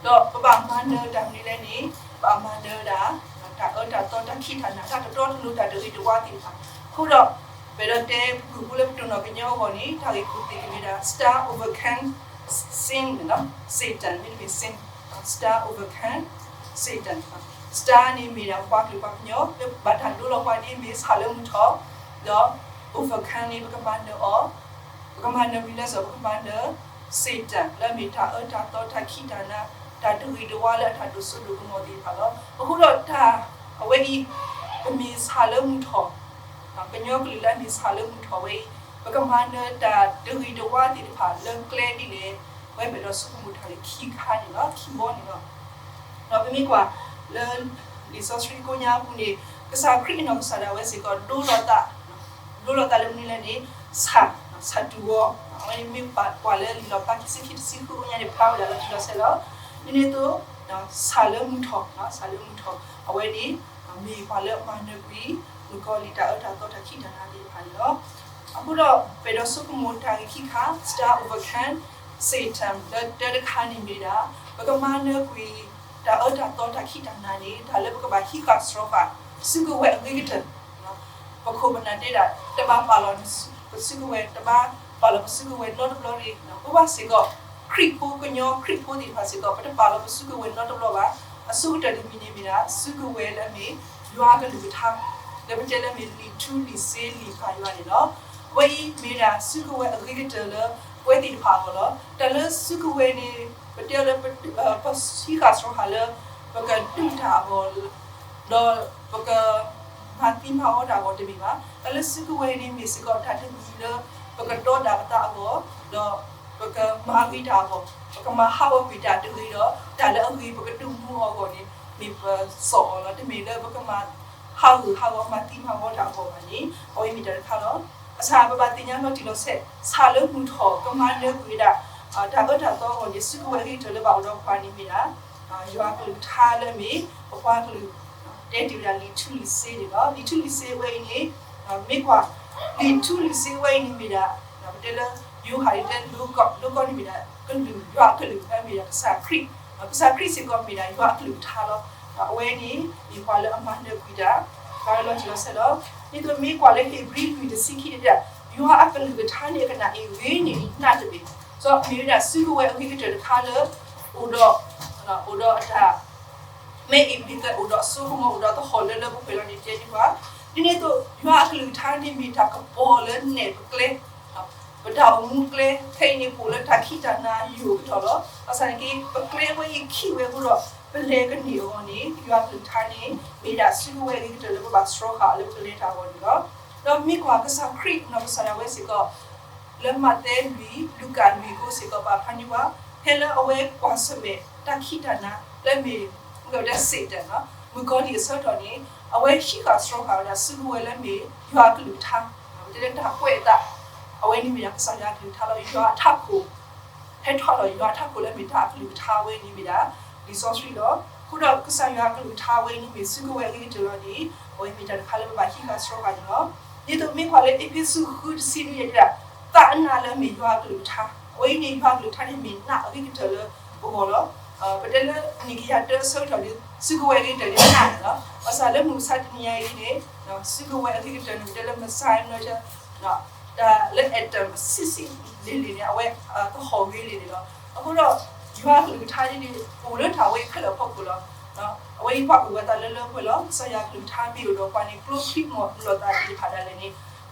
ဒီးပဘၣ်မၤနၢၤတၢ်မနုၤလဲၣ်န့ၣ် ဘၣ်မၤနၢၤဝဲဒၣ် တၢ်အၢတၢ်သီတၢ်ခံးတၢ်နၤ တၢ်တတီတလိၤတၢ်တဂ့ၤတဝါသ့ၣ်တဖၣ်, အဃိဒီး ပအဲၣ်ဒိးတဲပဂုာ်ဖိလၢပတိၢ်နီၣ်ကညီအဂီၢ်န့ၣ် တၢ်ဂ့ၢ်ခိၣ်သ့ၣ်ကမ့ၢ်ဒၣ် star overcome sin န့ၣ်လီၤ, Satan မ့တမ့ၢ် sin, star overcome Satan, star န့ၣ်မ့ၢ်ဒၣ်ပပှၤကလုာ်ပှၤကညီ လၢဘၣ်တၢ်ဒိလီၤပှၤဒ်မ့ၢ်ဆၣ်လၢမုၢ်ထီၣ်, ဒီး overcome န့ၣ် ပကမၤနၢၤအီၤ, ပကမၤနၢၤမနုၤလဲၣ် ပကမၤနၢၤ Satan လၢအမ့ၢ်တၢ်အၢတၢ်သီတၢ်ခံးတၢ်နၤ တၢ်တဂ့ၤတဝါလၢအတၢ်ဒိၣ်စိဒိၣ်ကမီၤသ့ၣ်တဖၣ်လီၤ. အဃိဒီးတၢ်အဝဲအံၤ ပမ့ၢ်ဆၣ်လၢမုၢ်ထီၣ် ကညီကလုာ်လၢအမ့ၢ်ဆၣ်လၢမုၢ်ထီၣ်ဝဲအံၤ ပကမၤနၢၤတၢ်တဂ့ၤတဝါသ့ၣ်တဖၣ်လၢကျဲဒ်လဲၣ်, ပဝဲပအဲၣ်ဒိးဆိကမိၣ်တၢ်ဂ့ၢ်ခံခါန့ၣ်လီၤ, ခံဘီန့ၣ်လီၤ. ဒီးပမ့ၢ်ကွၢ်လၢ လံာ်စီဆှံကိညါအပူၤန့ၣ် ကစၢ်ခရံာ်အနီၢ်ကစၢ်ဒၣ်ဝဲစ့ၢ်ကီး ဒိလီၤသး, ဒိလီၤသးလၢမနုၤလဲၣ်န့ၣ် ဆၣ်, ဆၣ်တူၢ်ဝီၤ, အဝဲန့ၣ်မ့ၢ်ပကွၢ်လၢလံာ်လီၣ်ဖျါခံဆံခံတဆံဃုအညါန့ၣ် ဖျါဝဲဒၣ်လီၤတံၢ်လီၤဆဲးလီၤ. ဒ်န့ၣ်အသိး ဆၣ်လၢမုၢ်ထီၣ်, ဆၣ်လၢမုၢ်ထီၣ် အဝဲန့ၣ် မ့ၢ်ပှၤလၢအမၤနၢၤကွံာ် မုၣ်ကီၤလံၢ်တၢ်အၢတၢ်သီတၢ်ခံးတၢ်နၤသ့ၣ်တဖၣ်န့ၣ်လီၤ. အဃိဒီး ပအဲၣ်ဒိးဆိကမိၣ်တၢ်ဂ့ၢ်ခံခါ star overcome Satan လၢတၢတခါန့ၣ်မ့ၢ်ဒၣ် ပကမၤနၢၤကွံာ် တၢ်အၢတၢ်သီတၢ်ခံးတၢ်နၤန့ၣ် တၢ်လၢပကဘၣ်ဟံးဃာ်စှီၤဃာ် စုကဝဲၤအဂ့ၤကတၢၢ် ပခိၣ်ပနၢ်တဲဒၣ် တဘၣ်ပာ်လီၤပစုကဝဲၤ တဘၣ်ပာ်လီၤပစုကဝဲၤနီတဘျီတဂ့ၤ, ပဘၣ်စ့ၢ်ကီး ခရံာ်ဖိကညီခရံာ်ဖိသ့ၣ်တဖၣ်စ့ၢ်ကီး ပတပာ်လီၤပစုကဝဲၤနီတဘျီဘၣ်. အဆိကတၢၢ်တမံၤန့ၣ်မ့ၢ်ဒၣ် စုကဝဲၤလၢအမ့ၢ်ယွၤအကလုၢ်ကထါ လၢပတဲလၢအမ့ၢ်လံာ်ထူလံာ်စ့လံာ်ပၢ်ယွၤန့ၣ်လီၤ. အဝဲအံၤမ့ၢ်ဒၣ်စုကဝဲၤအဂ့ၤကတၢၢ်လၢပဝဲသ့ၣ်တဖၣ်အဂီၢ်လီၤ. တၢ်လၢစုကဝဲၤန့ၣ် ပတဲလၢ ပဟံးဃာ်စှီၤဃာ်လၢ ပကဒုးတၢ်အဂီၢ် ဒီးပကမၤသံမၤဝီတၢ်အဂီၢ်တမ့ၢ်ဘၣ်. တၢ်လၢစုကဝဲၤန့ၣ် မ့ၢ်စ့ၢ်ကီးတၢ်တမံၤလၢ ပကတီဒၣ်ပသးအဂီၢ် ဒီးပကမၤဂ့ၤတၢ်အဂီၢ်, ပကမၤဟးဂီၤကွံာ်တၢ်တဂ့ၤဒီး တၢ်လၢအဂ့ၤပကဒုးမူအီၤအဂီၢ်န့ၣ် မ့ၢ်ပစီၣ်အီၤလီၤ. တမ့ၢ်လၢပကမၤဟးဂူာ်ဟးဂီၤမၤသံမၤဝီတၢ်အဂီၢ်ဘၣ်န့ၣ် အဝဲမ့ၢ်တၢ်တခါလီၤ. ဘၣ်ဆၣ်ပဘၣ်သ့ၣ်ညါလီၤတံၢ်လီၤဆဲး ဆၣ်လၢမုၢ်ထီၣ် ကမၤနၢၤကွံာ်ဝဲဒၣ် တၢ်အၢတၢ်သီအဂီၢ်န့ၣ် စုကဝဲၤအဂ့ၤကတၢၢ်လၢဘၣ်အိၣ်ဒီးပှၤန့ၣ်မ့ၢ်ဒၣ် ယွၤအကလုၢ်ကထါလၢအမ့ၢ် ပပှၤကလုာ် တဲတ့ၢ်ဝဲဒၣ်လံာ်ထူလံာ်စ့န့ၣ်လီၤ. လံာ်ထူလံာ်စ့ဝဲအံၤန့ၣ် မ့ၢ်ကွၢ် လံာ်ထူလံာ်စ့ဝဲအံၤန့ၣ်မ့ၢ်ဒၣ် ပတဲလၢ ယိၤဟၣ် တဲ လိကီၢ် လိကီၢ်န့ၣ်မ့ၢ်ဒၣ် ကလုာ် ယွၤအကလုၢ် မ့ၢ်ဒၣ်ကစၢ်ခရံာ်, ကစၢ်ခရံာ်စ့ၢ်ကီးမ့ၢ်ဒၣ်ယွၤအကလုၢ်ကထါလီၤ. အဝဲန့ၣ် မ့ၢ်ပှၤလၢအမၤနၢၤကွံာ်တၢ် ပှၤလၢလီၤတံၢ်လီၤဆဲးလီၤ. ဒ်သိးမ့ၢ်ကွၢ်လၢဧ့ၤဘြံၤလွံၢ်တဆံခံန့ၣ် ယွၤအကလုၢ်ကထါန့ၣ် အကနၣ်အံၤဂ့ၤန့ၢ်နးတဘ့ၣ်. ဒီးမ့ၢ်ဝဲဒၣ်စုကဝဲၤအဂ့ၤကတၢၢ်တခါလၢ အိၣ်ဒီး အိၣ်ဒီးအတၢ် မ့ၢ်အံၤမ့ၢ်သၢအိၣ်ဒီးအစိကမီၤ အိၣ်ဒီးသဟီၣ်လၢလၢပှဲၤပှဲၤလီၤန့ၣ် တဲန့ၢ်ပှၤ, ဒ်န့ၣ်အသိး ယွၤအကလုၢ်ကထါန့ၣ်မ့ၢ်တၢ်ကပီၤလၢနဲၣ်ပကျဲ, ပတၢ်အိၣ်မူကျဲ ခဲအံၤန့ၣ် ပအိၣ်လၢတၢ်ခံးတၢ်နၤယိာ်ကတီၢ်လီၤ. ဘၣ်ဆၣ်န့ၣ်က့ ပကျဲဝဲအံၤခံးဝဲအဃိဒီး ပလဲၤကန့ၢ်အဂီၢ်န့ၣ် ယွၤအကလုၢ်ကထါန့ၣ် မ့ၢ်ဒၣ်စုကဝဲၤအဂ့ၤကတၢၢ်လၢပဘၣ်စှီၤဃာ်အီၤလၢပကလဲၤတၢ်အဂီၢ်န့ၣ်လီၤ. ဒီးမ့ၢ်ကွၢ်ကစၢ်ခရံာ်နီၢ်ကစၢ်ဒၣ်ဝဲစ့ၢ်ကီး လၢမးသဲလွံၢ် လူၤကၣ်လွံၢ်အဃိစ့ၢ်ကီး ပာ်ဖျါန့ၢ်ပှၤ ဖဲလၢအဝဲကွၢ်ဆၢၣ်မဲာ်တၢ်ခံးတၢ်နၤ လၢမ့ၢ် မုၣ်ကီၤလံၢ်အဆၢကတီၢ်န့ၣ် အဝဲဟံးဃာ်စှီၤဃာ်ဝဲဒၣ်စုကဝဲၤလၢမ့ၢ်ယွၤအကလုၢ်ကထါ, ပတဲလၢတၢ်ကွဲးအသး အဝဲန့ၣ်မ့ၢ်ဒၣ်ကစၢ်ယွၤအကလုၢ်ကထါလီၤ. ယွၤအထးခိၣ် ဟဲထီၣ်ဒီးယွၤအထးခိၣ်လၢမ့ၢ်တၢ်အကလုၢ်ကထါဝဲန့ၣ်မ့ၢ်ဒၣ် လံာ်စီဆှံလီၤ. အဃိဒီးကစၢ်ယွၤအကလုၢ်ကထါဝဲအံၤန့ၣ်မ့ၢ်စုကဝဲၤအဂ့ၤကတၢၢ်လီၤန့ၣ် အဝဲမ့ၢ်တၢ်တခါလၢပဘၣ်ဟံးဃာ်စှီၤဃာ်န့ၣ်လီၤ. ဒ်သိးမ့ၢ်ကွၢ်လၢအ့းဖ့းစူးဃုတဆံန့ၣ် တဲဒၣ် သးအနးလၢအမ့ၢ်ယွၤအကလုၢ်ကထါ, အဝဲအံၤန့ၣ် ယွၤအကလုၢ်ကထါန့ၣ်မ့ၢ်နးအဂ့ၤကတၢၢ်လၢပဂီၢ်လီၤ. ပတဲလၢနံၣ်ကယၤတၢအဆၢကတီၢ်ဒီး စုကဝဲၤအဂ့ၤကတၢၢ်န့ၣ်နးန့ၣ်လီၤ. ဘၣ်ဆၣ်လၢမုၢ်မဆါတနံၤညါအံၤန့ၣ် စုကဝဲၤအဂ့ၤကတၢၢ်န့ၣ် ပတဲလၢ missile တၢ်လၢ atom အဆံးဆံးလ့ၤလ့ၤန့ၣ် အဝဲကဟီၣ်ဂ့ၤလ့ၤန့ၣ်လီၤ. အဃိဒီး ယွၤအကလုၢ်ကထါန့ၣ် အိၣ်လၢတၢ်ဝဲခဲလၢာ်အဖီခိၣ်လီၤ. အဝဲအံၤပှၤအိၣ်ဝဲသးလၢလၢပှဲၤပှဲၤလီၤ. ကစၢ်ယွၤအကလုၢ်ကထါမ့ၢ်အိၣ်ဒီးပှၤန့ၣ် ကျိချံမျိာ်လိာ်သးသ့ၣ်တဖၣ်ဒၣ်လဲာ်န့ၣ်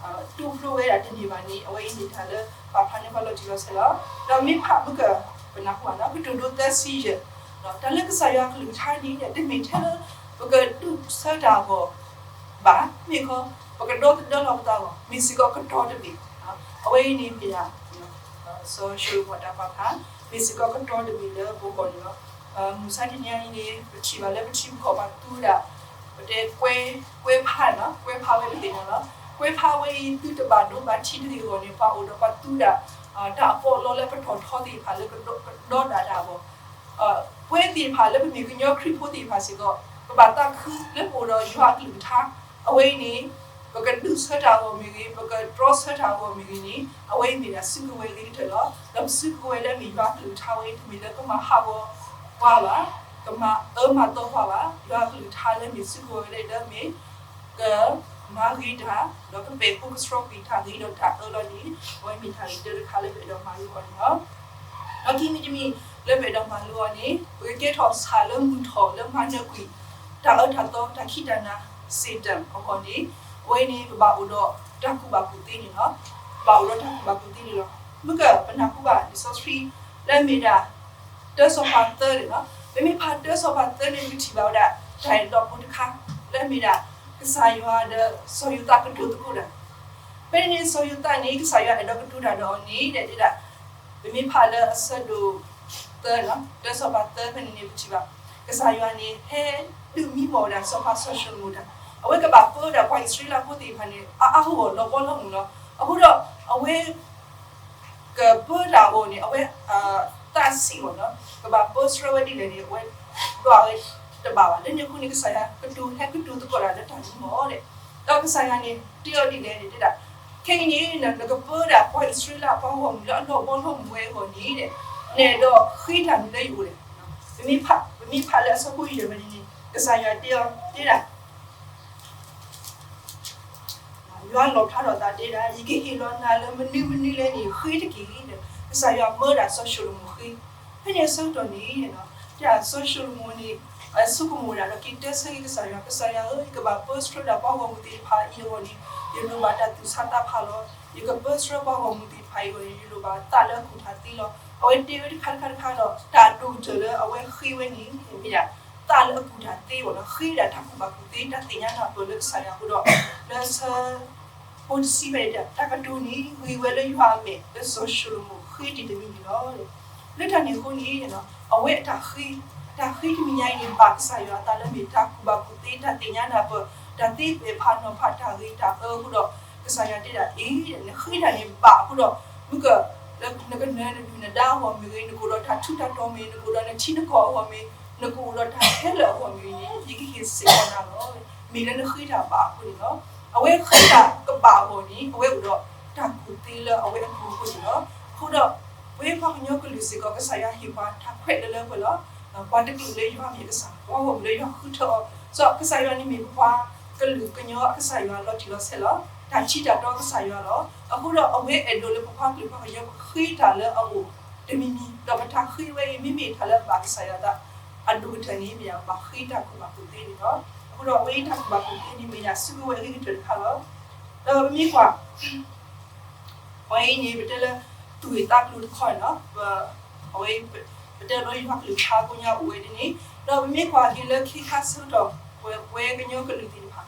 တူၢ်ဖျိဝဲဒၣ်တန့ၢ်ဘၣ်န့ၣ် အဝဲအံၤမ့ၢ်တၢ်လၢဘၣ်ဖျါန့ၢ်ပှၤလီၤတံၢ်လီၤဆဲးလီၤ. ဒီးမ့ၢ်ဖးမုၢ်က ပနၢ်ဟူဘၣ်လၢ ကတိၤဒိသၢဆံယဲၢ်, တၢ်လၢကစၢ်ယွၤအကလုၢ်ကထါန့ၣ် တမ့ၢ်ထဲလၢ ပကဒုးဆၢတၢ်အဂီၢ် ဘၣ်, မ့ၢ်ခီ ပကဒီသဒၢလီၤပသးအဂီၢ် မ့ၢ်စ့ၢ်ကီးကတီၤတဘ့ၣ်. အဝဲအံၤန့ၣ်မ့ၢ်ဒၣ် စီၤၡလိၤမိၣ်အတၢ်ပာ်ဖျါ မ့ၢ်စ့ၢ်ကီးကတီၤတဘ့ၣ်လၢပဂီၢ်န့ၣ်လီၤ. မုၢ်ဆါတနံၤအံၤန့ၣ် ပထံၣ်ဘၣ်လၢပထံပကီၢ်ပှၤသူဒၣ် ပတဲကွဲ ကွဲဖးန့ၣ်လီၤ, ကွဲဖးဝဲပသ့ၣ်ညါလီၤ. ကွဲဖးဝဲအံၤ သုတဘၣ်ဒိဘၣ်ထံးတဂ့ၤအဂီၢ်န့ၣ် ပှၤအိၣ်ဒီးပှၤသူဒၣ် တၢ်အပီးအလီလၢပတီၢ်ထီသ့ၣ်တဖၣ်လၢကဒီဒၣ်တၢ်အဂီၢ် ပဝဲသ့ၣ်တဖၣ်လၢပမ့ၢ်ကညီခရံာ်ဖိသ့ၣ်တဖၣ်စ့ၢ်ကီး ပဘၣ်သးခုလၢပအိၣ်ဒီးယွၤအကလုၢ်ကထါ, အဝဲအံၤန့ၣ် ပကဒုးဆၢတၢ်အဂီၢ်မ့ၢ်ဂ့ၤ ပကတြီဆၢတၢ်အဂီၢ်မ့ၢ်ဂ့ၤန့ၣ် အဝဲအံၤမ့ၢ်ဒၣ်စုကဝဲၤအဂ့ၤကတၢၢ်လီၤ. ဒီးပစုကဝဲၤလၢအမ့ၢ်ယွၤအကလုၢ်ကထါဝဲအံၤ တမ့ၢ်လၢကမၤဟးဂီၤပှၤဘၣ်, ကမၤအၢမၤသီပှၤဘၣ်. ယွၤအကလုၢ်ကထါလၢမ့ၢ်စုကဝဲၤလၢအံၤလၢမ့ၢ် ကမၤဂ့ၤတၢ် ဒီးကပဲာ်ဖိကဆှီကွံာ်တၢ်ဂ့ၤဒီးတၢ်အၢလီၤန့ၣ် အဝဲမ့ၢ်တၢ်ဂ့ၤကတၢၢ်တခါလၢပအဲၣ်ဒိးမၤလိအီၤန့ၣ်လီၤ. ဒီးခံမံၤတမံၤလၢပအဲၣ်ဒိးမၤလိအီၤန့ၣ် ပကကဲထီၣ်ဆၣ်လၢမုၢ်ထီၣ်လၢမၤနၢၤကွံာ် တၢ်အၢတၢ်သီတၢ်ခံးတၢ်နၤ Satan အဂီၢ်န့ၣ် အဝဲန့ၣ်ပဘၣ်အိၣ်ဒီးတၢ်ကူၣ်ဘၣ်ကူၣ်သ့န့ၣ်လီၤ. ပဘၣ်အိၣ်ဒီးတၢ်ကူၣ်ဘၣ်ကူၣ်သ့န့ၣ်လီၤ. မ့ၢ်ကပနၢ်ဟူဘၣ်လံာ်စီဆှံ လၢအမ့ၢ်ဒၣ် တၢစီၤပၤသၢန့ၣ်လီၤ. ပမ့ၢ်ဖးတၢစီၤပၤသၢန့ၣ် ပကထံၣ်ဘၣ်ဝဲဒၣ် တၢ်အဲၣ်ဒိးဖိတခါ လၢအမ့ၢ်ဒၣ် ကစၢ်ယွၤဒီးစီၤယိၤသးကတိၤသကိးတၢ်. ဖဲန့ၣ်န့ၣ် စီၤယိၤသးန့ၣ် ကစၢ်ယွၤအဲၣ်ဒိးကတိၤတၢ်ဒီးအီၤန့ၣ် တဲဒၣ် ပမ့ၢ်ဖးလၢအဆၢဒိၣ်သၢန့ၣ်လီၤ, တၢစီၤပၤသၢဖဲန့ၣ်န့ၣ် ပထံၣ်ဘၣ် ကစၢ်ယွၤန့ၣ် ဟဲဒုးမံမီၢ်ဝဲဒၣ်စီၤပၤစီၤၡလိၤမိၣ်တၢ်, အဝဲကဘၣ်ပၢဝဲဒၣ်ပှၤအံၣ်စရ့လးဖိသ့ၣ်တဖၣ်န့ၣ် အါအါဂီၢ်ဂီၢ်လီၤဘီလီၤမုၢ်လီၤ. အဃိဒီး အဝဲ ကပၢတၢ်အဂီၢ်န့ၣ် အဝဲ သးဆံးမီၢ်န့ၣ်လီၤ, ကဘၣ်ပၢဆှၢဝဲဒ်လဲၣ်န့ၣ် အဝဲဒွးဝဲတဘၣ်ဘၣ်. လၢန့ၣ်အဃိန့ၣ် ကစၢ်ယွၤကတိၤဟဲကတိၤသကိးတၢ်လၢတၢ်မံမီၢ်န့ၣ်, ဒီးကစၢ်ယွၤန့ၣ် တဲအီၤဒ်လဲၣ်န့ၣ် တဲဒၣ် ခဲအံၤန့ၣ် နကပၢဒၣ်ပှၤအံၣ်စရ့လးပှၤဂီၢ်မုၢ်လၢအလီၤဘီလီၤမုၢ်ဝဲအဂီၢ်န့ၣ် နအဲၣ်ဒိးဃ့တၢ်မနုၤလၢယအိၣ်လဲၣ်. ပမ့ၢ်ဖးလၢအဆၢဖိယဲၢ်န့ၣ်န့ၣ် ကစၢ်ယွၤတဲအီၤတဲဒၣ် ယွၤလီၣ်ဖျါထီၣ်သးတဲဒၣ် ယကဟ့ၣ်လီၤနၤလၢမနုၤမနုၤလဲၣ်န့ၣ် ဃ့တက့ၢ်. ကစၢ်ယွၤမၢဒၣ်စီၤၡလိၤမိၣ်ဃ့. ဖဲန့ၣ်အဆၢကတီၢ်န့ၣ် စီၤၡလိၤမိၣ်န့ၣ် ဆိကမိၣ်ဝဲဒၣ်ဒီးက့ၤတဲဆၢက့ၤကစၢ်ယွၤ, ကစၢ်ယွၤဧၢ, ယကဘၣ်ပၢဆှၢဒၣ်ပှၤဂီၢ်မုၢ်သ့ၣ်တဖၣ်အံၤအဂီၢ်န့ၣ် ယလိၣ်ဘၣ်တၢ်သူၣ်ဆါသးဖးလီၤ. ယကပၢဆှၢပှၤဂီၢ်မုၢ်သ့ၣ်တဖၣ်အံၤအဂီၢ်န့ၣ် ယလိၣ်ဘၣ်သးလၢအကူၣ်တၢ်သ့လီၤ. အဝဲတဲဝဲတခါတခါတခါဒီး တၢ်အဒိၣ်ကတၢၢ်လၢအဝဲဃ့ဝဲန့ၣ် မ့ၢ်ဒၣ် သးလၢအကူၣ်တၢ်သ့ဘၣ်န့ၣ်လီၤ. ဃ့ဒၣ်တၢ်ကူၣ်ဘၣ်ကူၣ်သ့ တၢ်သ့ၣ်ညါနၢ်ပၢၢ်လၢကစၢ်ယွၤအဃိဒီး လၢဆၢ ဖိတဆံဖဲန့ၣ် တၢ်ကတိၤန့ၣ် ဂ့ၤဝဲလၢယွၤအမဲာ် လၢစီၤၡလိၤမိၣ်ဃ့တံၢ်တမံၤန့ၣ်လီၤ. လၢတၢ်န့ၣ်အဃိန့ၣ် အဝဲအတၢ်ဃ့ အတၢ်ဃ့တမံၤညါအံၤန့ၣ် ဘၣ်ကစၢ်ယွၤအသးလၢမ့ၢ်တၢ်ကူၣ်ဘၣ်ကူၣ်သ့ တၢ်သ့ၣ်ညါနၢ်ပၢၢ် တၢ်သ့ပဲာ်ဖးနီၤဖး တၢ်ဂ့ၤတၢ်အၢအဃိဒီး ကစၢ်ယွၤတဲဒၣ်အံၤ နဃ့တၢ်န့ၣ်ဘၣ်အဃိဒီး မုၢ်က လၢနကနၢၤနဒုၣ်နဒါအဂီၢ်မ့ၢ်ဂ့ၤ, နကအိၣ်ဒီးတၢ်ထူးတၢ်တီၤမ့ၢ်, နကအိၣ်ဒီးနထံနကီၢ်အဂီၢ်မ့ၢ်, နကအိၣ်ဒီးတၢ်ခဲလၢာ်အဂီၢ်မ့ၢ်ဂ့ၤန့ၣ် ယကဟ့ၣ်စ့ၢ်ကီးနၤလီၤ. မ့ၢ်လၢနဃ့တၢ်ဘၣ်အဃိန့ၣ်လီၤ. အဝဲဃ့တၢ်ကဘၣ်အဂီၢ်န့ၣ် အဝဲအိၣ်ဒီးတၢ်ကူၣ်သ့လၢအဝဲအပူၤအဃိန့ၣ်လီၤ. အဃိဒီး ပဝဲပှၤကညီကလုာ်စ့ၢ်ကီး ကစၢ်ယွၤဟ့ၣ်ပှၤတၢ်ခွဲးလၢလၢပှဲၤပှဲၤလီၤ. ပှၤတကလုာ်လၢယွၤမ့ၢ်ကစၢ်, ပှၤဂီၢ်မုၢ်လၢယွၤဃုထၢအီၤ, စီၤကစၢ်ယွၤန့ၣ်မ့ၢ်ပပှၤကလုာ်ကညီအကစၢ်ယွၤလီၤတံၢ်လီၤဆဲးလီၤ. တၢ်ထံတၢ်တီကစၢ်ယွၤလီၤ. အဃိဒီးအဝဲအဲၣ်ဒိးလၢပပှၤကလုာ်ပှၤကညီပဃ့တၢ်လၢအအိၣ် တမံၤမံၤ, ဒီးပတၢ်ဃ့ဝဲအံၤ မ့မ့ၢ်တၢ်လၢအဘၣ်ကစၢ်ယွၤအသး အဒိၣ်ကတၢၢ်န့ၣ် မ့ၢ်ဒၣ်ပဘၣ်ဃ့တၢ်ကူၣ်ဘၣ်ကူၣ်သ့န့ၣ်လီၤ. အဃိဒီးအဝဲအံၤတၢ်ကူၣ်ဘၣ်ကူၣ်သ့န့ၣ် မ့ၢ်ဒၣ်စုကဝဲၤအဂ့ၤကတၢၢ်တခါလီၤ. ဒီးပမ့ၢ်ကွၢ် ပှၤအံၤန့ၣ် ပတဲလၢ သူၣ်ဂ့ၢ်သးကျိၤတခီန့ၣ်လီၤ. အဝဲ ပတဲလၢယွၤကလုၢ်ကထါကိးညါအိၣ်ဝဲဒ်န့ၣ်, ဒီးပမ့ၢ်ကွၢ်က့ၤလၢခ့ခါဆၢကတီၢ် ပဝဲပှၤကညီကလုာ်သ့ၣ်တဖၣ်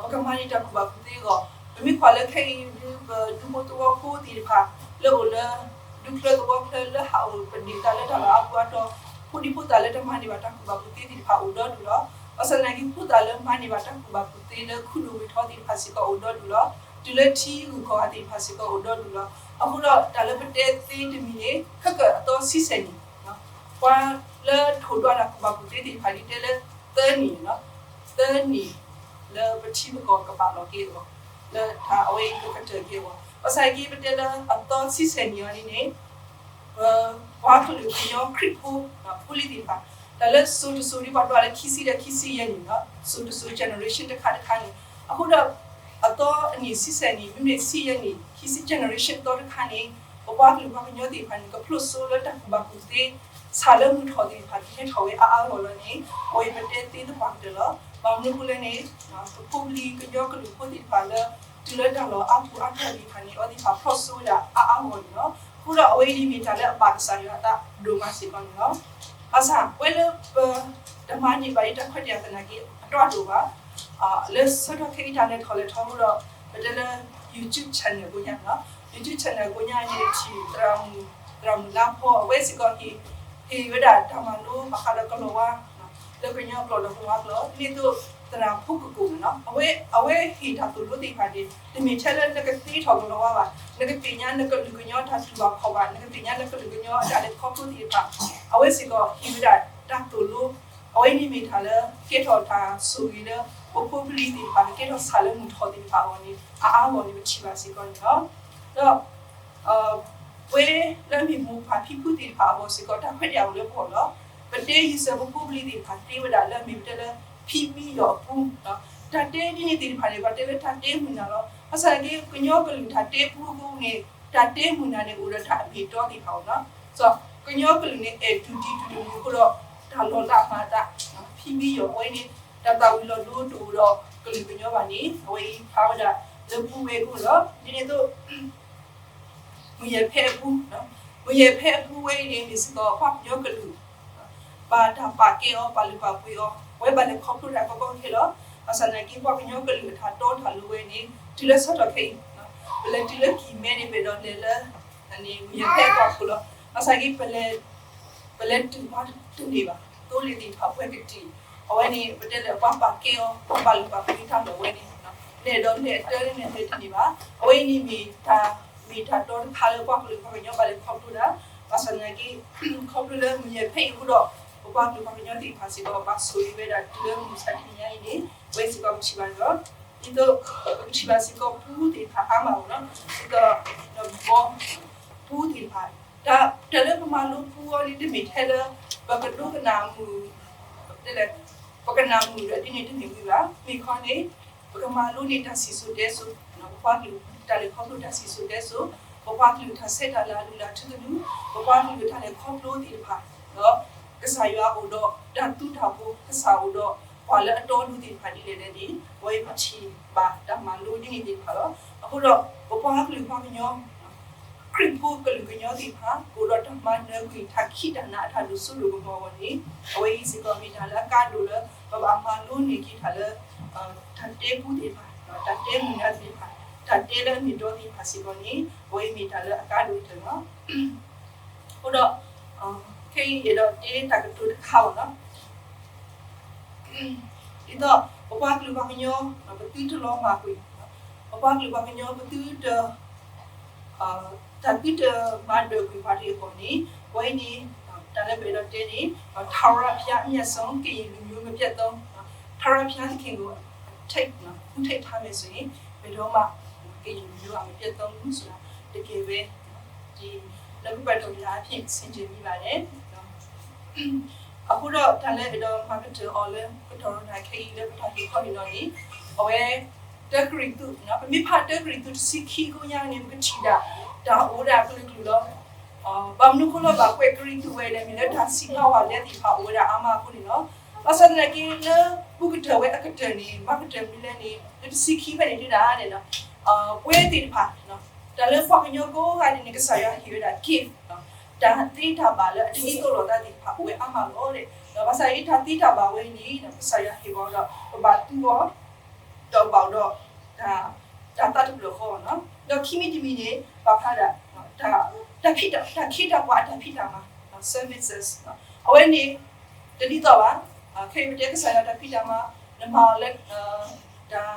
ပကမၤန့ၢ်တၢ်ကူၣ်ဘၣ်ကူၣ်သ့အဂီၢ်, ပမ့ၢ်ကွၢ်လၢခဲအံၤဒုး ပဒူဖိသဝီဖိသ့ၣ်တဖၣ် လၢအိၣ်လၢ ဒူချၢသဝီချၢ လၢဟးအိၣ်ပဒ့ၣ်သးလၢတၢ်လီၢ်အါပူၤအါတီၤ, ဖိဒံဖိသၣ်လၢတမၤန့ၢ်ဘၣ်တၢ်ကူၣ်ဘၣ်ကူၣ်သ့သ့ၣ်တဖၣ်အိၣ်ဒီဒူၣ်လီၤ. ဘၣ်ဆၣ်သနာ်က့ ဖိသၣ်လၢမၤန့ၢ်ဘၣ်တၢ်ကူၣ်ဘၣ်ကူၣ်သ့လၢခုၣ်ဒိၣ်ဝံၤထီသ့ၣ်တဖၣ်စ့ၢ်ကီးအိၣ်ဒီဒူၣ်လီၤ. တုၤလၢထံဂုၤကီၢ်ဂၤသ့ၣ်တဖၣ်စ့ၢ်ကီးအိၣ်ဒီဒူၣ်လီၤ. အဃိဒီးတၢ်လၢပတဲသ့တမံၤန့ၣ် ခဲကၢ်အသီဆံဆဲးနံၣ် ပှၤလၢထိၣ်ဒွးတၢ်ကူၣ်ဘၣ်ကူၣ်သ့သ့ၣ်တဖၣ်ဒ်တဲလၢ သၢနံၣ်, သၢနံၣ် လၢပထံပကီၢ်ကဘၣ်လီၤက့ၤအဂီၢ်, လၢတၢ်အဝဲအံၤကကတၢၢ်က့ၤအဂီၢ်, ဘၣ်ဆၣ်က့ ပတဲလၢအသီဆံဆဲးနံၣ်အီၤဒ်န့ၣ် ပှၤကလုာ်ကညီခရံာ်ဖိ ဖိလံၤသ့ၣ်တဖၣ် တၢ်လၢစိၤတစိၤဒ်ပှၤဒွးလၢခံဆံဒီးခံဆံယဲၢ်နံၣ်န့ၣ် စိၤတစိၤ generation တခါတခါန့ၣ်, အဃိဒီး အသီအနံၣ်ဆံဆဲးနံၣ် မ့မ့ၢ်ဆံယဲၢ်နံၣ် ခံဆံ generation အသီတခါန့ၣ် ပပှၤကလုာ်ပှၤကညီသ့ၣ်တဖၣ်န့ၣ် ကဖျိးစိလၢတၢ်ကူၣ်ဘၣ်ကူၣ်သ့ ဆၣ်လၢမုၢ်ထီၣ်သ့ၣ်တဖၣ် ကဟဲထီၣ်ဝဲအါအါဂီၢ်ဂီၢ်လီၤန့ၣ် အဝဲပတဲသ့သပှၢ်ကတၢၢ်လီၤ. ဘၣ်မနုၤအဃိလဲၣ်န့ၣ် ပဖိပလံၤကညီကလုာ်ဖိသ့ၣ်တဖၣ်လၢ တုၤလၢတၢ်လီၢ်အါပူၤအါထီၣ်သ့ၣ်တဖၣ်န့ၣ် အဝဲသ့ၣ်တဖၣ်ဖျီၣ်စိဝဲဒၣ်အါအါဂီၢ်ဂီၢ်န့ၣ်လီၤ. အဃိဒီးအဝဲအံၤန့ၣ်မ့ၢ်တၢ်လၢအဘၣ်ကစၢ်ယွၤအသးဒိၣ်မးစ့ၢ်ကီးန့ၣ်လီၤ. ဘၣ်ဆၣ် ပဝဲလၢပတမၤန့ၢ်ဘၣ်ဒ်တၢ်ခွဲးတၢ်ယာ်သနာ်က့ အတၢ်ဒိၣ်ဘၣ် လၢဆၢကတီၢ်ခဲအံၤတၢ်လဲၤထီၣ်လဲၤထီအဃိဒီး ပတဲလၢ YouTube channel ကိညါန့ၣ်လီၤ. YouTube channel ကိညါန့ၣ် ထံၣ် သရၣ်မုၣ်လါဖီ အဝဲစ့ၢ်ကီး ဟ့ၣ်ဝဲဒၣ်တၢ်မၤလိဘၣ်ဃးဒီးကလီၤဝါ လၢကညီကျိာ်ဒီးကလီၤဝါကျိာ် ဒ်န့ၣ်အသိး သရၣ်ဖိကကိၣ်န့ၣ်လီၤ. အဝဲ အဝဲဟ့ၣ်တၢ်သိၣ်လိသ့ၣ်တဖၣ်န့ၣ် တမ့ၢ်ထဲလၢနကသ့ထီၣ်ကလီၤဝါဘၣ်, နကသ့ၣ်ညါနကလုာ်ကညီတၢ်တူၢ်ဘၣ်ခီၣ်ဘၣ်, နကသ့ၣ်ညါနကလုာ်ကညီအတၢ်လဲၤခီဖျိသ့ၣ်တဖၣ်, အဝဲစ့ၢ်ကီးဟ့ၣ်ဝဲဒၣ်တၢ်သိၣ်လိ, အဝဲန့ၣ်မ့ၢ်တၢ်လၢ ကဲထီၣ်တၢ်ဆိၣ်ဂ့ၤလၢ ပဖိပလံၤသ့ၣ်တဖၣ် ကကဲထီၣ်ဆၣ်လၢမုၢ်ထီၣ်သ့ၣ်တဖၣ်အဂီၢ်န့ၣ် အါအါဂီၢ်န့ၣ် ပထံၣ်ဘၣ်စ့ၢ်ကီးန့ၣ်လီၤ. ဒီး ပဝဲလၢအမ့ၢ်မိၢ်ပၢ်ဖံဖုသ့ၣ်တဖၣ်အဂီၢ်စ့ၢ်ကီး တၢ်ခွဲးတၢ်ယာ်အိၣ်လၢပဂီၢ်လီၤ. ပတဲယံာ်စၢၤပဖိပလံၤသ့ၣ်တဖၣ်သ့ဝဲဒၣ်လၢအမ့ၢ်ပတဲလၢ ဖံဘံယီၤအပူၤ, တၢ်တဲဒ်န့ၣ်သ့ၣ်တဖၣ်န့ၣ် ပှၤတဲလၢတၢ်တဲမုာ်နၢ်လီၤ. ဘၣ်ဆၣ်သနာ်က့ ကညီကလုာ်တၢ်တဲပူအဃိန့ၣ် တၢ်တဲမုာ်နၢ်န့ၣ် အိၣ်ဒီးတၢ်အမ့ၢ်အတီသ့ၣ်တဖၣ်အီၤလီၤ. ကညီကလုာ်န့ၣ် အဲၣ်တူၢ်ဒံးတူၢ်တမုာ်အဃိဒီး တၢ်လီၤလးမၤအသး, ဖံဘံယီၤအဝဲန့ၣ် တၢ်သၣ်ဝံၤလီၤဒိတအိၣ်ဒီးကလုာ်ကညီဘၣ်န့ၣ် အဝဲအံၤဖျါဝဲဒၣ်လၢပူဝဲအဃိလီၤ. ဒ်န့ၣ်အသိး မုၢ်ယဲၢ်ဖဲအပူၤ, မုၢ်ယဲၢ်ဖဲအပူၤဝဲအံၤန့ၣ် မ့ၢ်စ့ၢ်ကီးပှၤကညီကလုာ် ဘၣ်တၢ်ပာ်ကဲအီၤ ပာ်လုၢ်ပာ်ပှ့ၤအီၤ အဝဲဘၣ်လဲၤခီဖျိတၢ်ကီကီခဲခဲလီၤ. ဘၣ်ဆၣ်သနာ်က့ ပှၤကညီကလုာ်အတၢ်တီတၢ်လိၤဝဲန့ၣ် တုၤလၢဆၢကတီၢ်ခဲအံၤ ပလဲၤတုၤလၢကံၢ်မဲန့ၣ် ပအဲၣ်ဒိးလဲၤလၢ မုၢ်ယဲၢ်ဖဲအပူၤလီၤ. ဘၣ်ဆၣ်သနာ်က့ ပလဲၤတုၤပှၤတန့ၢ်ဘၣ်, သိလ့ၣ်သ့ၣ်တဖၣ်ပှဲၤကတံာ်, အဝဲန့ၣ် ပတဲလၢပှၤပာ်ကဲအီၤ ပှၤပာ်လုၢ်ပာ်ပှ့ၤတၢ်လီၢ်ဝဲန့ၣ် လဲၤဒီးလဲၤအတၢ်န့ၣ်လဲၤတန့ၢ်ဘၣ်. အဝဲအံၤန့ၣ်မ့ၢ်တၢ် မ့ၢ်တၢ်တီတခါလၢပှၤကလုာ်ပှၤကညီဘၣ်လဲၤခီဖျိတၢ်, ဘၣ်ဆၣ်သနာ်က့ ခီဖျိလၢမုၢ်ယဲၢ်ဖဲအံၤအဃိဒီး ပပှၤကလုာ်ပှၤကညီသ့ၣ်တဖၣ်စ့ၢ်ကီး ဘၣ်ဆိၣ်ဂ့ၤဝဲဒၣ်တုၤလၢမုၢ်မဆါတနံၤညါအံၤန့ၣ် အဝဲစ့ၢ်ကီးပထံၣ်ဘၣ်န့ၣ်လီၤ. ဒ်သိး ပကထံၣ်ဘၣ်စ့ၢ်ကီးပူသ့ၣ်တဖၣ်အါမးအီၤလီၤ. ဒ်သိး ဘီ ပူသ့ၣ်တဖၣ် တၢ်လၢပမၤလိပူအီၤန့ၣ် တမ့ၢ်ထဲလၢ ပကဒိကနၣ်မုာ် တဲလဲၣ် ပကနၣ်မုာ်ဒီးဒ်န့ၣ်တမ့ၢ်ဝံၤဘၣ်. မ့ၢ်ခီန့ၣ် ပကမၤလိန့ၢ်တၢ်စံၣ်စိၤတဲစိၤ, ပပှၤကလုာ်တၢ်လဲၤခီဖျိတၢ်စံၣ်စိၤတဲစိၤ, ပပှၤကလုာ်တၢ်ဆဲးတၢ်လၤအလုၢ်အလၢ်ထူသနူ, ပပှၤကလုာ်တၢ်လဲၤခီဖျိသ့ၣ်တဖၣ် ဒီးကစၢ်ယွၤအိၣ်ဒီးတၢ်သူတၢ်ပှီၤ, ကစၢ်အိၣ်ဒီးပှၤလၢအတီအလိၤသ့ၣ်တဖၣ်ဒ်လဲၣ်လဲၣ်န့ၣ် အဝဲပထံၣ်ဘၣ်တၢ်မၤလိဒ်န့ၣ်သ့ၣ်တဖၣ်လီၤ. အဃိဒီး ပပှၤကလုာ်ပှၤကညီ ခရံာ်ဖိကလုာ်ကညီသ့ၣ်တဖၣ် ကအိၣ်ဒီးတၢ်မၤနၢၤကွံာ်တၢ်ခံးတၢ်နၤအတၢ်ဒိၣ်စိဒိၣ်ကမီၤအဂီၢ်န့ၣ် အဝဲအံၤစ့ၢ်ကီးမ့ၢ်တၢ်လၢအကါဒိၣ်လၢ ပဘၣ်မၤလိန့ၢ်က့ၤတၢ်လၢ တၢ်တဲပူသ့ၣ်တဖၣ်, တၢ်တဲမုာ်နၢ်သ့ၣ်တဖၣ်, တၢ်တဲလၢအမ့ၢ်တီသ့ၣ်တဖၣ်စ့ၢ်ကီးန့ၣ် အဝဲအံၤမ့ၢ်တၢ်လၢအကါဒိၣ်ကတၢၢ်လီၤ. အဃိဒီး ခဲအံၤအဲၣ်ဒိးတဲတၢ်ကတိၤတခါအီၤလီၤ. ဒ်သိး ပပှၤကလုာ်ပှၤကညီ ပသုတလီၤမၢ်ကွံာ်, ပပှၤကလုာ်ပှၤကညီ ပသုတ တၢ်သုတမၤဒၢၣ်ကွံာ်ပှၤတဂ့ၤအဂီၢ်န့ၣ် အဝဲအံၤန့ၣ် တၢ်လၢပအဲၣ်ဒိးတဲန့ၣ် ထာဝရဘုရားအမျက်ဆုံး ကရင်လူမျိုးမပျက်သုံး, ထာဝရဘုရားသခင်ကို အထိပ် ဦးထိပ်ထားမယ်ဆိုရင် ဘယ်တော့မှ ကရင်လူမျိုးက မပျက်သုံးဘူးဆိုတာ တကယ်ပဲ ဒီနှုတ်ကပတ်တော်များအဖြစ် ဆင်ခြင်မိပါတယ်. အဃိဒီးတၢ်လၢအဲၣ်ဒိးမၤကတၢၢ်အီၤလၢ ကတီၢ်ရၤနၤခဲအံၤလၢပတၢ်ဟ့ၣ်ခီဟ့ၣ်နီၤန့ၣ် အဝဲ တၢကရံၣ်သူး, ပမ့ၢ်ဖးတၢကရံၣ်သူးတဆံခံကိညါန့ၣ် ပကထံၣ်ဒၣ် တၢ်အိၣ်ဝဲဒၣ်ကလုာ်ကလုာ်လီၤ. ဘၣ်မနုၤအဃိလၢဘၣ်ကွဲးကရံၣ်သူးဝဲလဲၣ် မ့ၢ်လၢတၢ်စံးဘၣ်ဝဲလဲသ့ၣ်တဖၣ်အိၣ်ဝဲဒၣ်အါမးအဃိန့ၣ်လီၤ. ဘၣ်ဆၣ်သနာ်က့လၢ ပူကတၢၢ်ဝဲအကတၢၢ်န့ၣ် မၤကတၢၢ်မနုၤလဲၣ်န့ၣ် လၢတဆံခံဖဲန့ၣ်တဲဒၣ်န့ၣ်လီၤ. ပဝဲသ့ၣ်တဖၣ် တၢ်လၢပှၤကညီကိးဂၤဒဲးန့ၣ် ကစၢ်ယွၤဟ့ၣ်ဝဲဒၣ် gift တၢ်သ့တၢ်ဘၣ်လၢအတဒ်သိးလိာ်သးသ့ၣ်တဖၣ်အိၣ်ဝဲအါမးလီၤ. ဒီးဘၣ်ဆၣ်အံၤတၢ်သ့တၢ်ဘၣ်ဝဲအံၤန့ၣ် ကစၢ်ယွၤဟ့ၣ်ပှၤဒီး ပဘၣ်သူအီၤ ဒီးဘၣ်အိၣ်ဒီး တၢ်သးတဖျၢၣ်ဃီလီၤ. ဒီးခံမံၤတမံၤန့ၣ် ပာ်ဖျါဒၣ် တၢ်ခ့တၢ်ပှၤအတၢ်ဖံးတၢ်မၤ services အဝဲန့ၣ် တဒ်သိးဘၣ်. ခဲအံၤပတဲကစၢ်ယွၤတၢ်ဖံးတၢ်မၤ နမၤအီၤလၢ တၢ်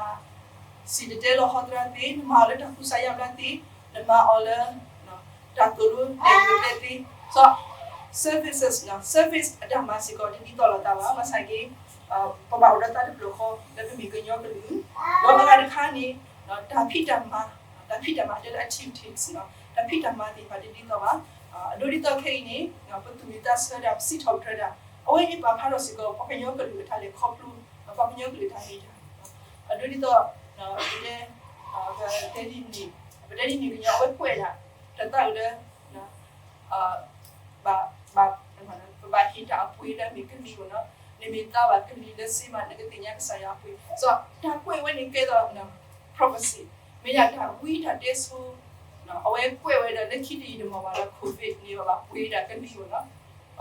စံၣ်တဲၤတဲလီၤဟီသရၣ်သ့, နမၤအီၤလၢတၢ်ကူစါယါဘျါသ့, နမၤအီၤလၢ တၢ်သိၣ်လိနဲၣ်ယိၤကျဲသ့, စီ services, service အတၢ်မၤစ့ၢ်ကီးတဒ်သိးလိာ်သးဘၣ်. ဘၣ်ဆၣ်က့ ပဘၣ်အိၣ်ဒီးသးတဖျၢၣ်ဃီလၢပမ့ၢ်ကညီကလုာ်, ဒီးအဂၤတခါန့ၣ် တၢ်ဖံးတၢ်မၤ, တၢ်ဖံးတၢ်မၤတဲလၢ activities တၢ်ဖံးတၢ်မၤသ့ၣ်တဖၣ်တဒ်သိးဘၣ်. အဒိဒ်သိးခဲအံၤန့ၣ် ပသူၣ်ဝံၣ်သးဆၢတၢ် ပစံးထီၣ်ပတြၢၤတၢ် အဝဲန့ၣ်ပာ်ဖျါထီၣ်စ့ၢ်ကီး ပှၤကညီကလုာ်အတၢ်လဲၤခီဖျိ, ပှၤကညီကလုာ်အတၢ်ဟ့ၣ်တၢ်, အဒိဒ်သိး ပတဲ ပတဲဒ်န့ၣ်, ပတဲဒ်န့ၣ်ကညီအဝဲကွဲးဒၣ် တၢ်သးအုးလၢ ဘၣ် ဘၣ် နမ့ၢ်ကွဲးဝဲဒၣ်မ့ၢ်ကလံၤမ့ၢ်နီၤ, နမ့ၢ်သးဘၣ်ကလံၤလၢစ့မး နကသ့ၣ်ညါကစၢ်ယွၤအပှ့ၤ, ဒီးတၢ်ကွဲးဝဲန့ၣ်ကဲသိး prophecy, မ့ၢ်ဒၣ်တၢ်ဝံတၢ်တဲဆိ, အဝဲကွဲးဝဲဒၣ်လၢခံတယံာ်တမီၢ်ဘၣ်ဒီး COVID န့ၣ် ဘၣ်ပှ့ၤဒၣ်ကလံၤမ့ၢ်နီၤ,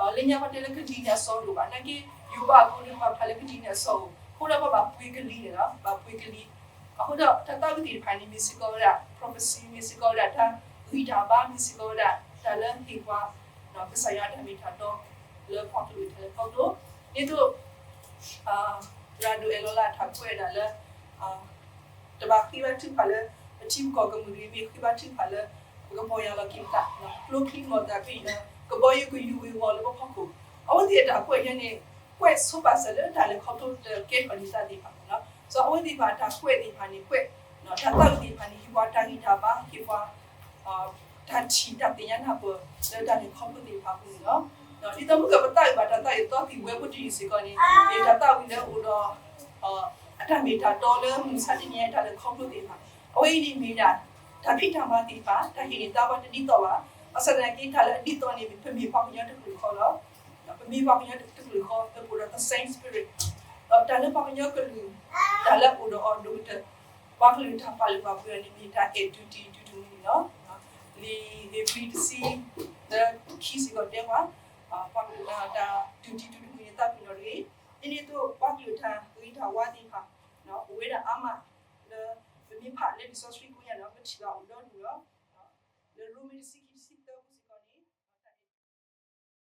လၢညါပှၤတဲလၢကလံၤန့ၣ်အစီၤဒိၣ်ဘၣ်, နာ်က့ ယိၤဘးအပူၤန့ၣ် ပှၤဖးလၢကလံၤန့ၣ်အစီၤအိၣ်, အဃိဒီးပှၤဘၣ်ပှ့ၤကလံၤန့ၣ်လီၤ, ဘၣ်ပှ့ၤကလံၤ, အဃိဒီးတၢ်သးဝံၣ်သ့ၣ်တဖၣ်န့ၣ် မ့ၢ်စ့ၢ်ကီးဝဲဒၣ် prophecy, မ့ၢ်စ့ၢ်ကီးဝဲဒၣ်တၢ်ဂံၢ်တၢ်ဘါ, မ့ၢ်စ့ၢ်ကီးဝဲဒၣ်တၢ်လၢဟ့ၣ်ပှၤ ကစၢ်ယွၤအတၢ်မ့ၢ်တၢ်တီ လၢပှၤကလုာ်တၢ်လဲၤခီဖျိ, ဒ်သိး ရၤဒိၣ်အဲၣ်လီၤလၢအတၢ်ကွဲးဝဲဒၣ်လၢ တဘၣ်ဃ့ဘါထုကဖၣ်လၢ ပထံပကီၢ်ကမုၢ်တဂ့ၤ, မ့ၢ်ဃ့ဘါထုကဖၣ်လၢ ပကပီၢ်ယၢ်လီၤက့ၤပသး, ကျိချံမျိာ်သၣ်ဖဲအံၤလၢ ကဘီယူၤကယူၤဝ့ၤဝီၤလၢပဖီခိၣ်, အဝဲသ့ၣ်အတၢ်ကွဲးယဲန့ၣ် ကွဲးဆိပာ်စၢၤလၢတၢ်လဲၤခီဖျိတကဲထီၣ်န့ၢ်သးသ့ၣ်တဖၣ်, စီၤအဝဲသ့ၣ်တဖၣ်အတၢ်ကွဲးသ့ၣ်တဖၣ်န့ၣ် ကွဲး တၢ်သးဝံၣ်သ့ၣ်တဖၣ်န့ၣ် ဟ့ၣ်ပှၤတၢ်ဂံၢ်တၢ်ဘါ, ဟ့ၣ်ပှၤ တၢ်ထံၣ်တၢ်သ့ၣ်ညါနၢ်ပၢၢ်လၢတၢ်လဲၤခီဖျိသ့ၣ်တဖၣ်အပူၤန့ၣ်လီၤ. ဒ်သိးမုၢ်ကပသးဝံၣ်ဘၣ်တၢ်သးဝံၣ်အသီသံၣ်ဝဲဖိတယုၢ်စ့ၢ်ကီးန့ၣ် မ့ၢ်တၢ်သးဝံၣ်လၢအိၣ်ဒီး အတၢ်မ့ၢ်တၢ်တီလၢမုၢ်မဆါတနံၤအံၤတၢ်လဲၤခီဖျိသ့ၣ်တဖၣ်, အဝဲအံၤန့ၣ်မ့ၢ်ဒၣ် တၢ်ဖံးတၢ်မၤသ့ၣ်တဖၣ်, တၢ်ဟ့ၣ်န့ၢ်သါပှၤတဒ်သိးဘၣ်, ဘၣ်ဆၣ်သနာ်က့ တၢ်လၢအဒ်သိးန့ၣ် ပမ့ၢ်ပှၤကညီတကလုာ်ဃီလီၤ. ပမ့ၢ်ပှၤကညီတကလုာ်ဃီ ပအိၣ်ဒီး the same spirit, ဒီးတၢ်လၢပှၤကညီကလုာ် တၢ်လၢအိၣ်ဒီးအီၤဒိၣ်ကတၢၢ် ပှၤကလုာ်တၢ်ပာ်လုၢ်ပာ်ပှ့ၤအီၤန့ၣ် မ့ၢ်တၢ်အဲၣ်ဒုးတံၤဒုးတမှံၤန့ၣ်လီၤ. လံာ်ဧ့ၤဘြံၤတဆံ လၢခံစ့ၢ်ကီးတဲပှၤ ပှၤကလုာ်တၢ်ဒုးတံၤဒုးတမှံၤန့ၣ် သးပ့ၤနီၣ်တဂ့ၤ, ဒ်န့ၣ်အသိး ပှၤကလုာ်တၢ်ဂ့ၤတၢ်ဝါသ့ၣ်တဖၣ် အိၣ်ဝဲဒၣ်အါမး လၢပမ့ၢ်ဖးလၢလံာ်စီဆှံကိးညါဒီး ပထံၣ်ဘၣ်အိၣ်ဒီဒူၣ်လီၤ. လၢရိမ့ၤတဆံခံ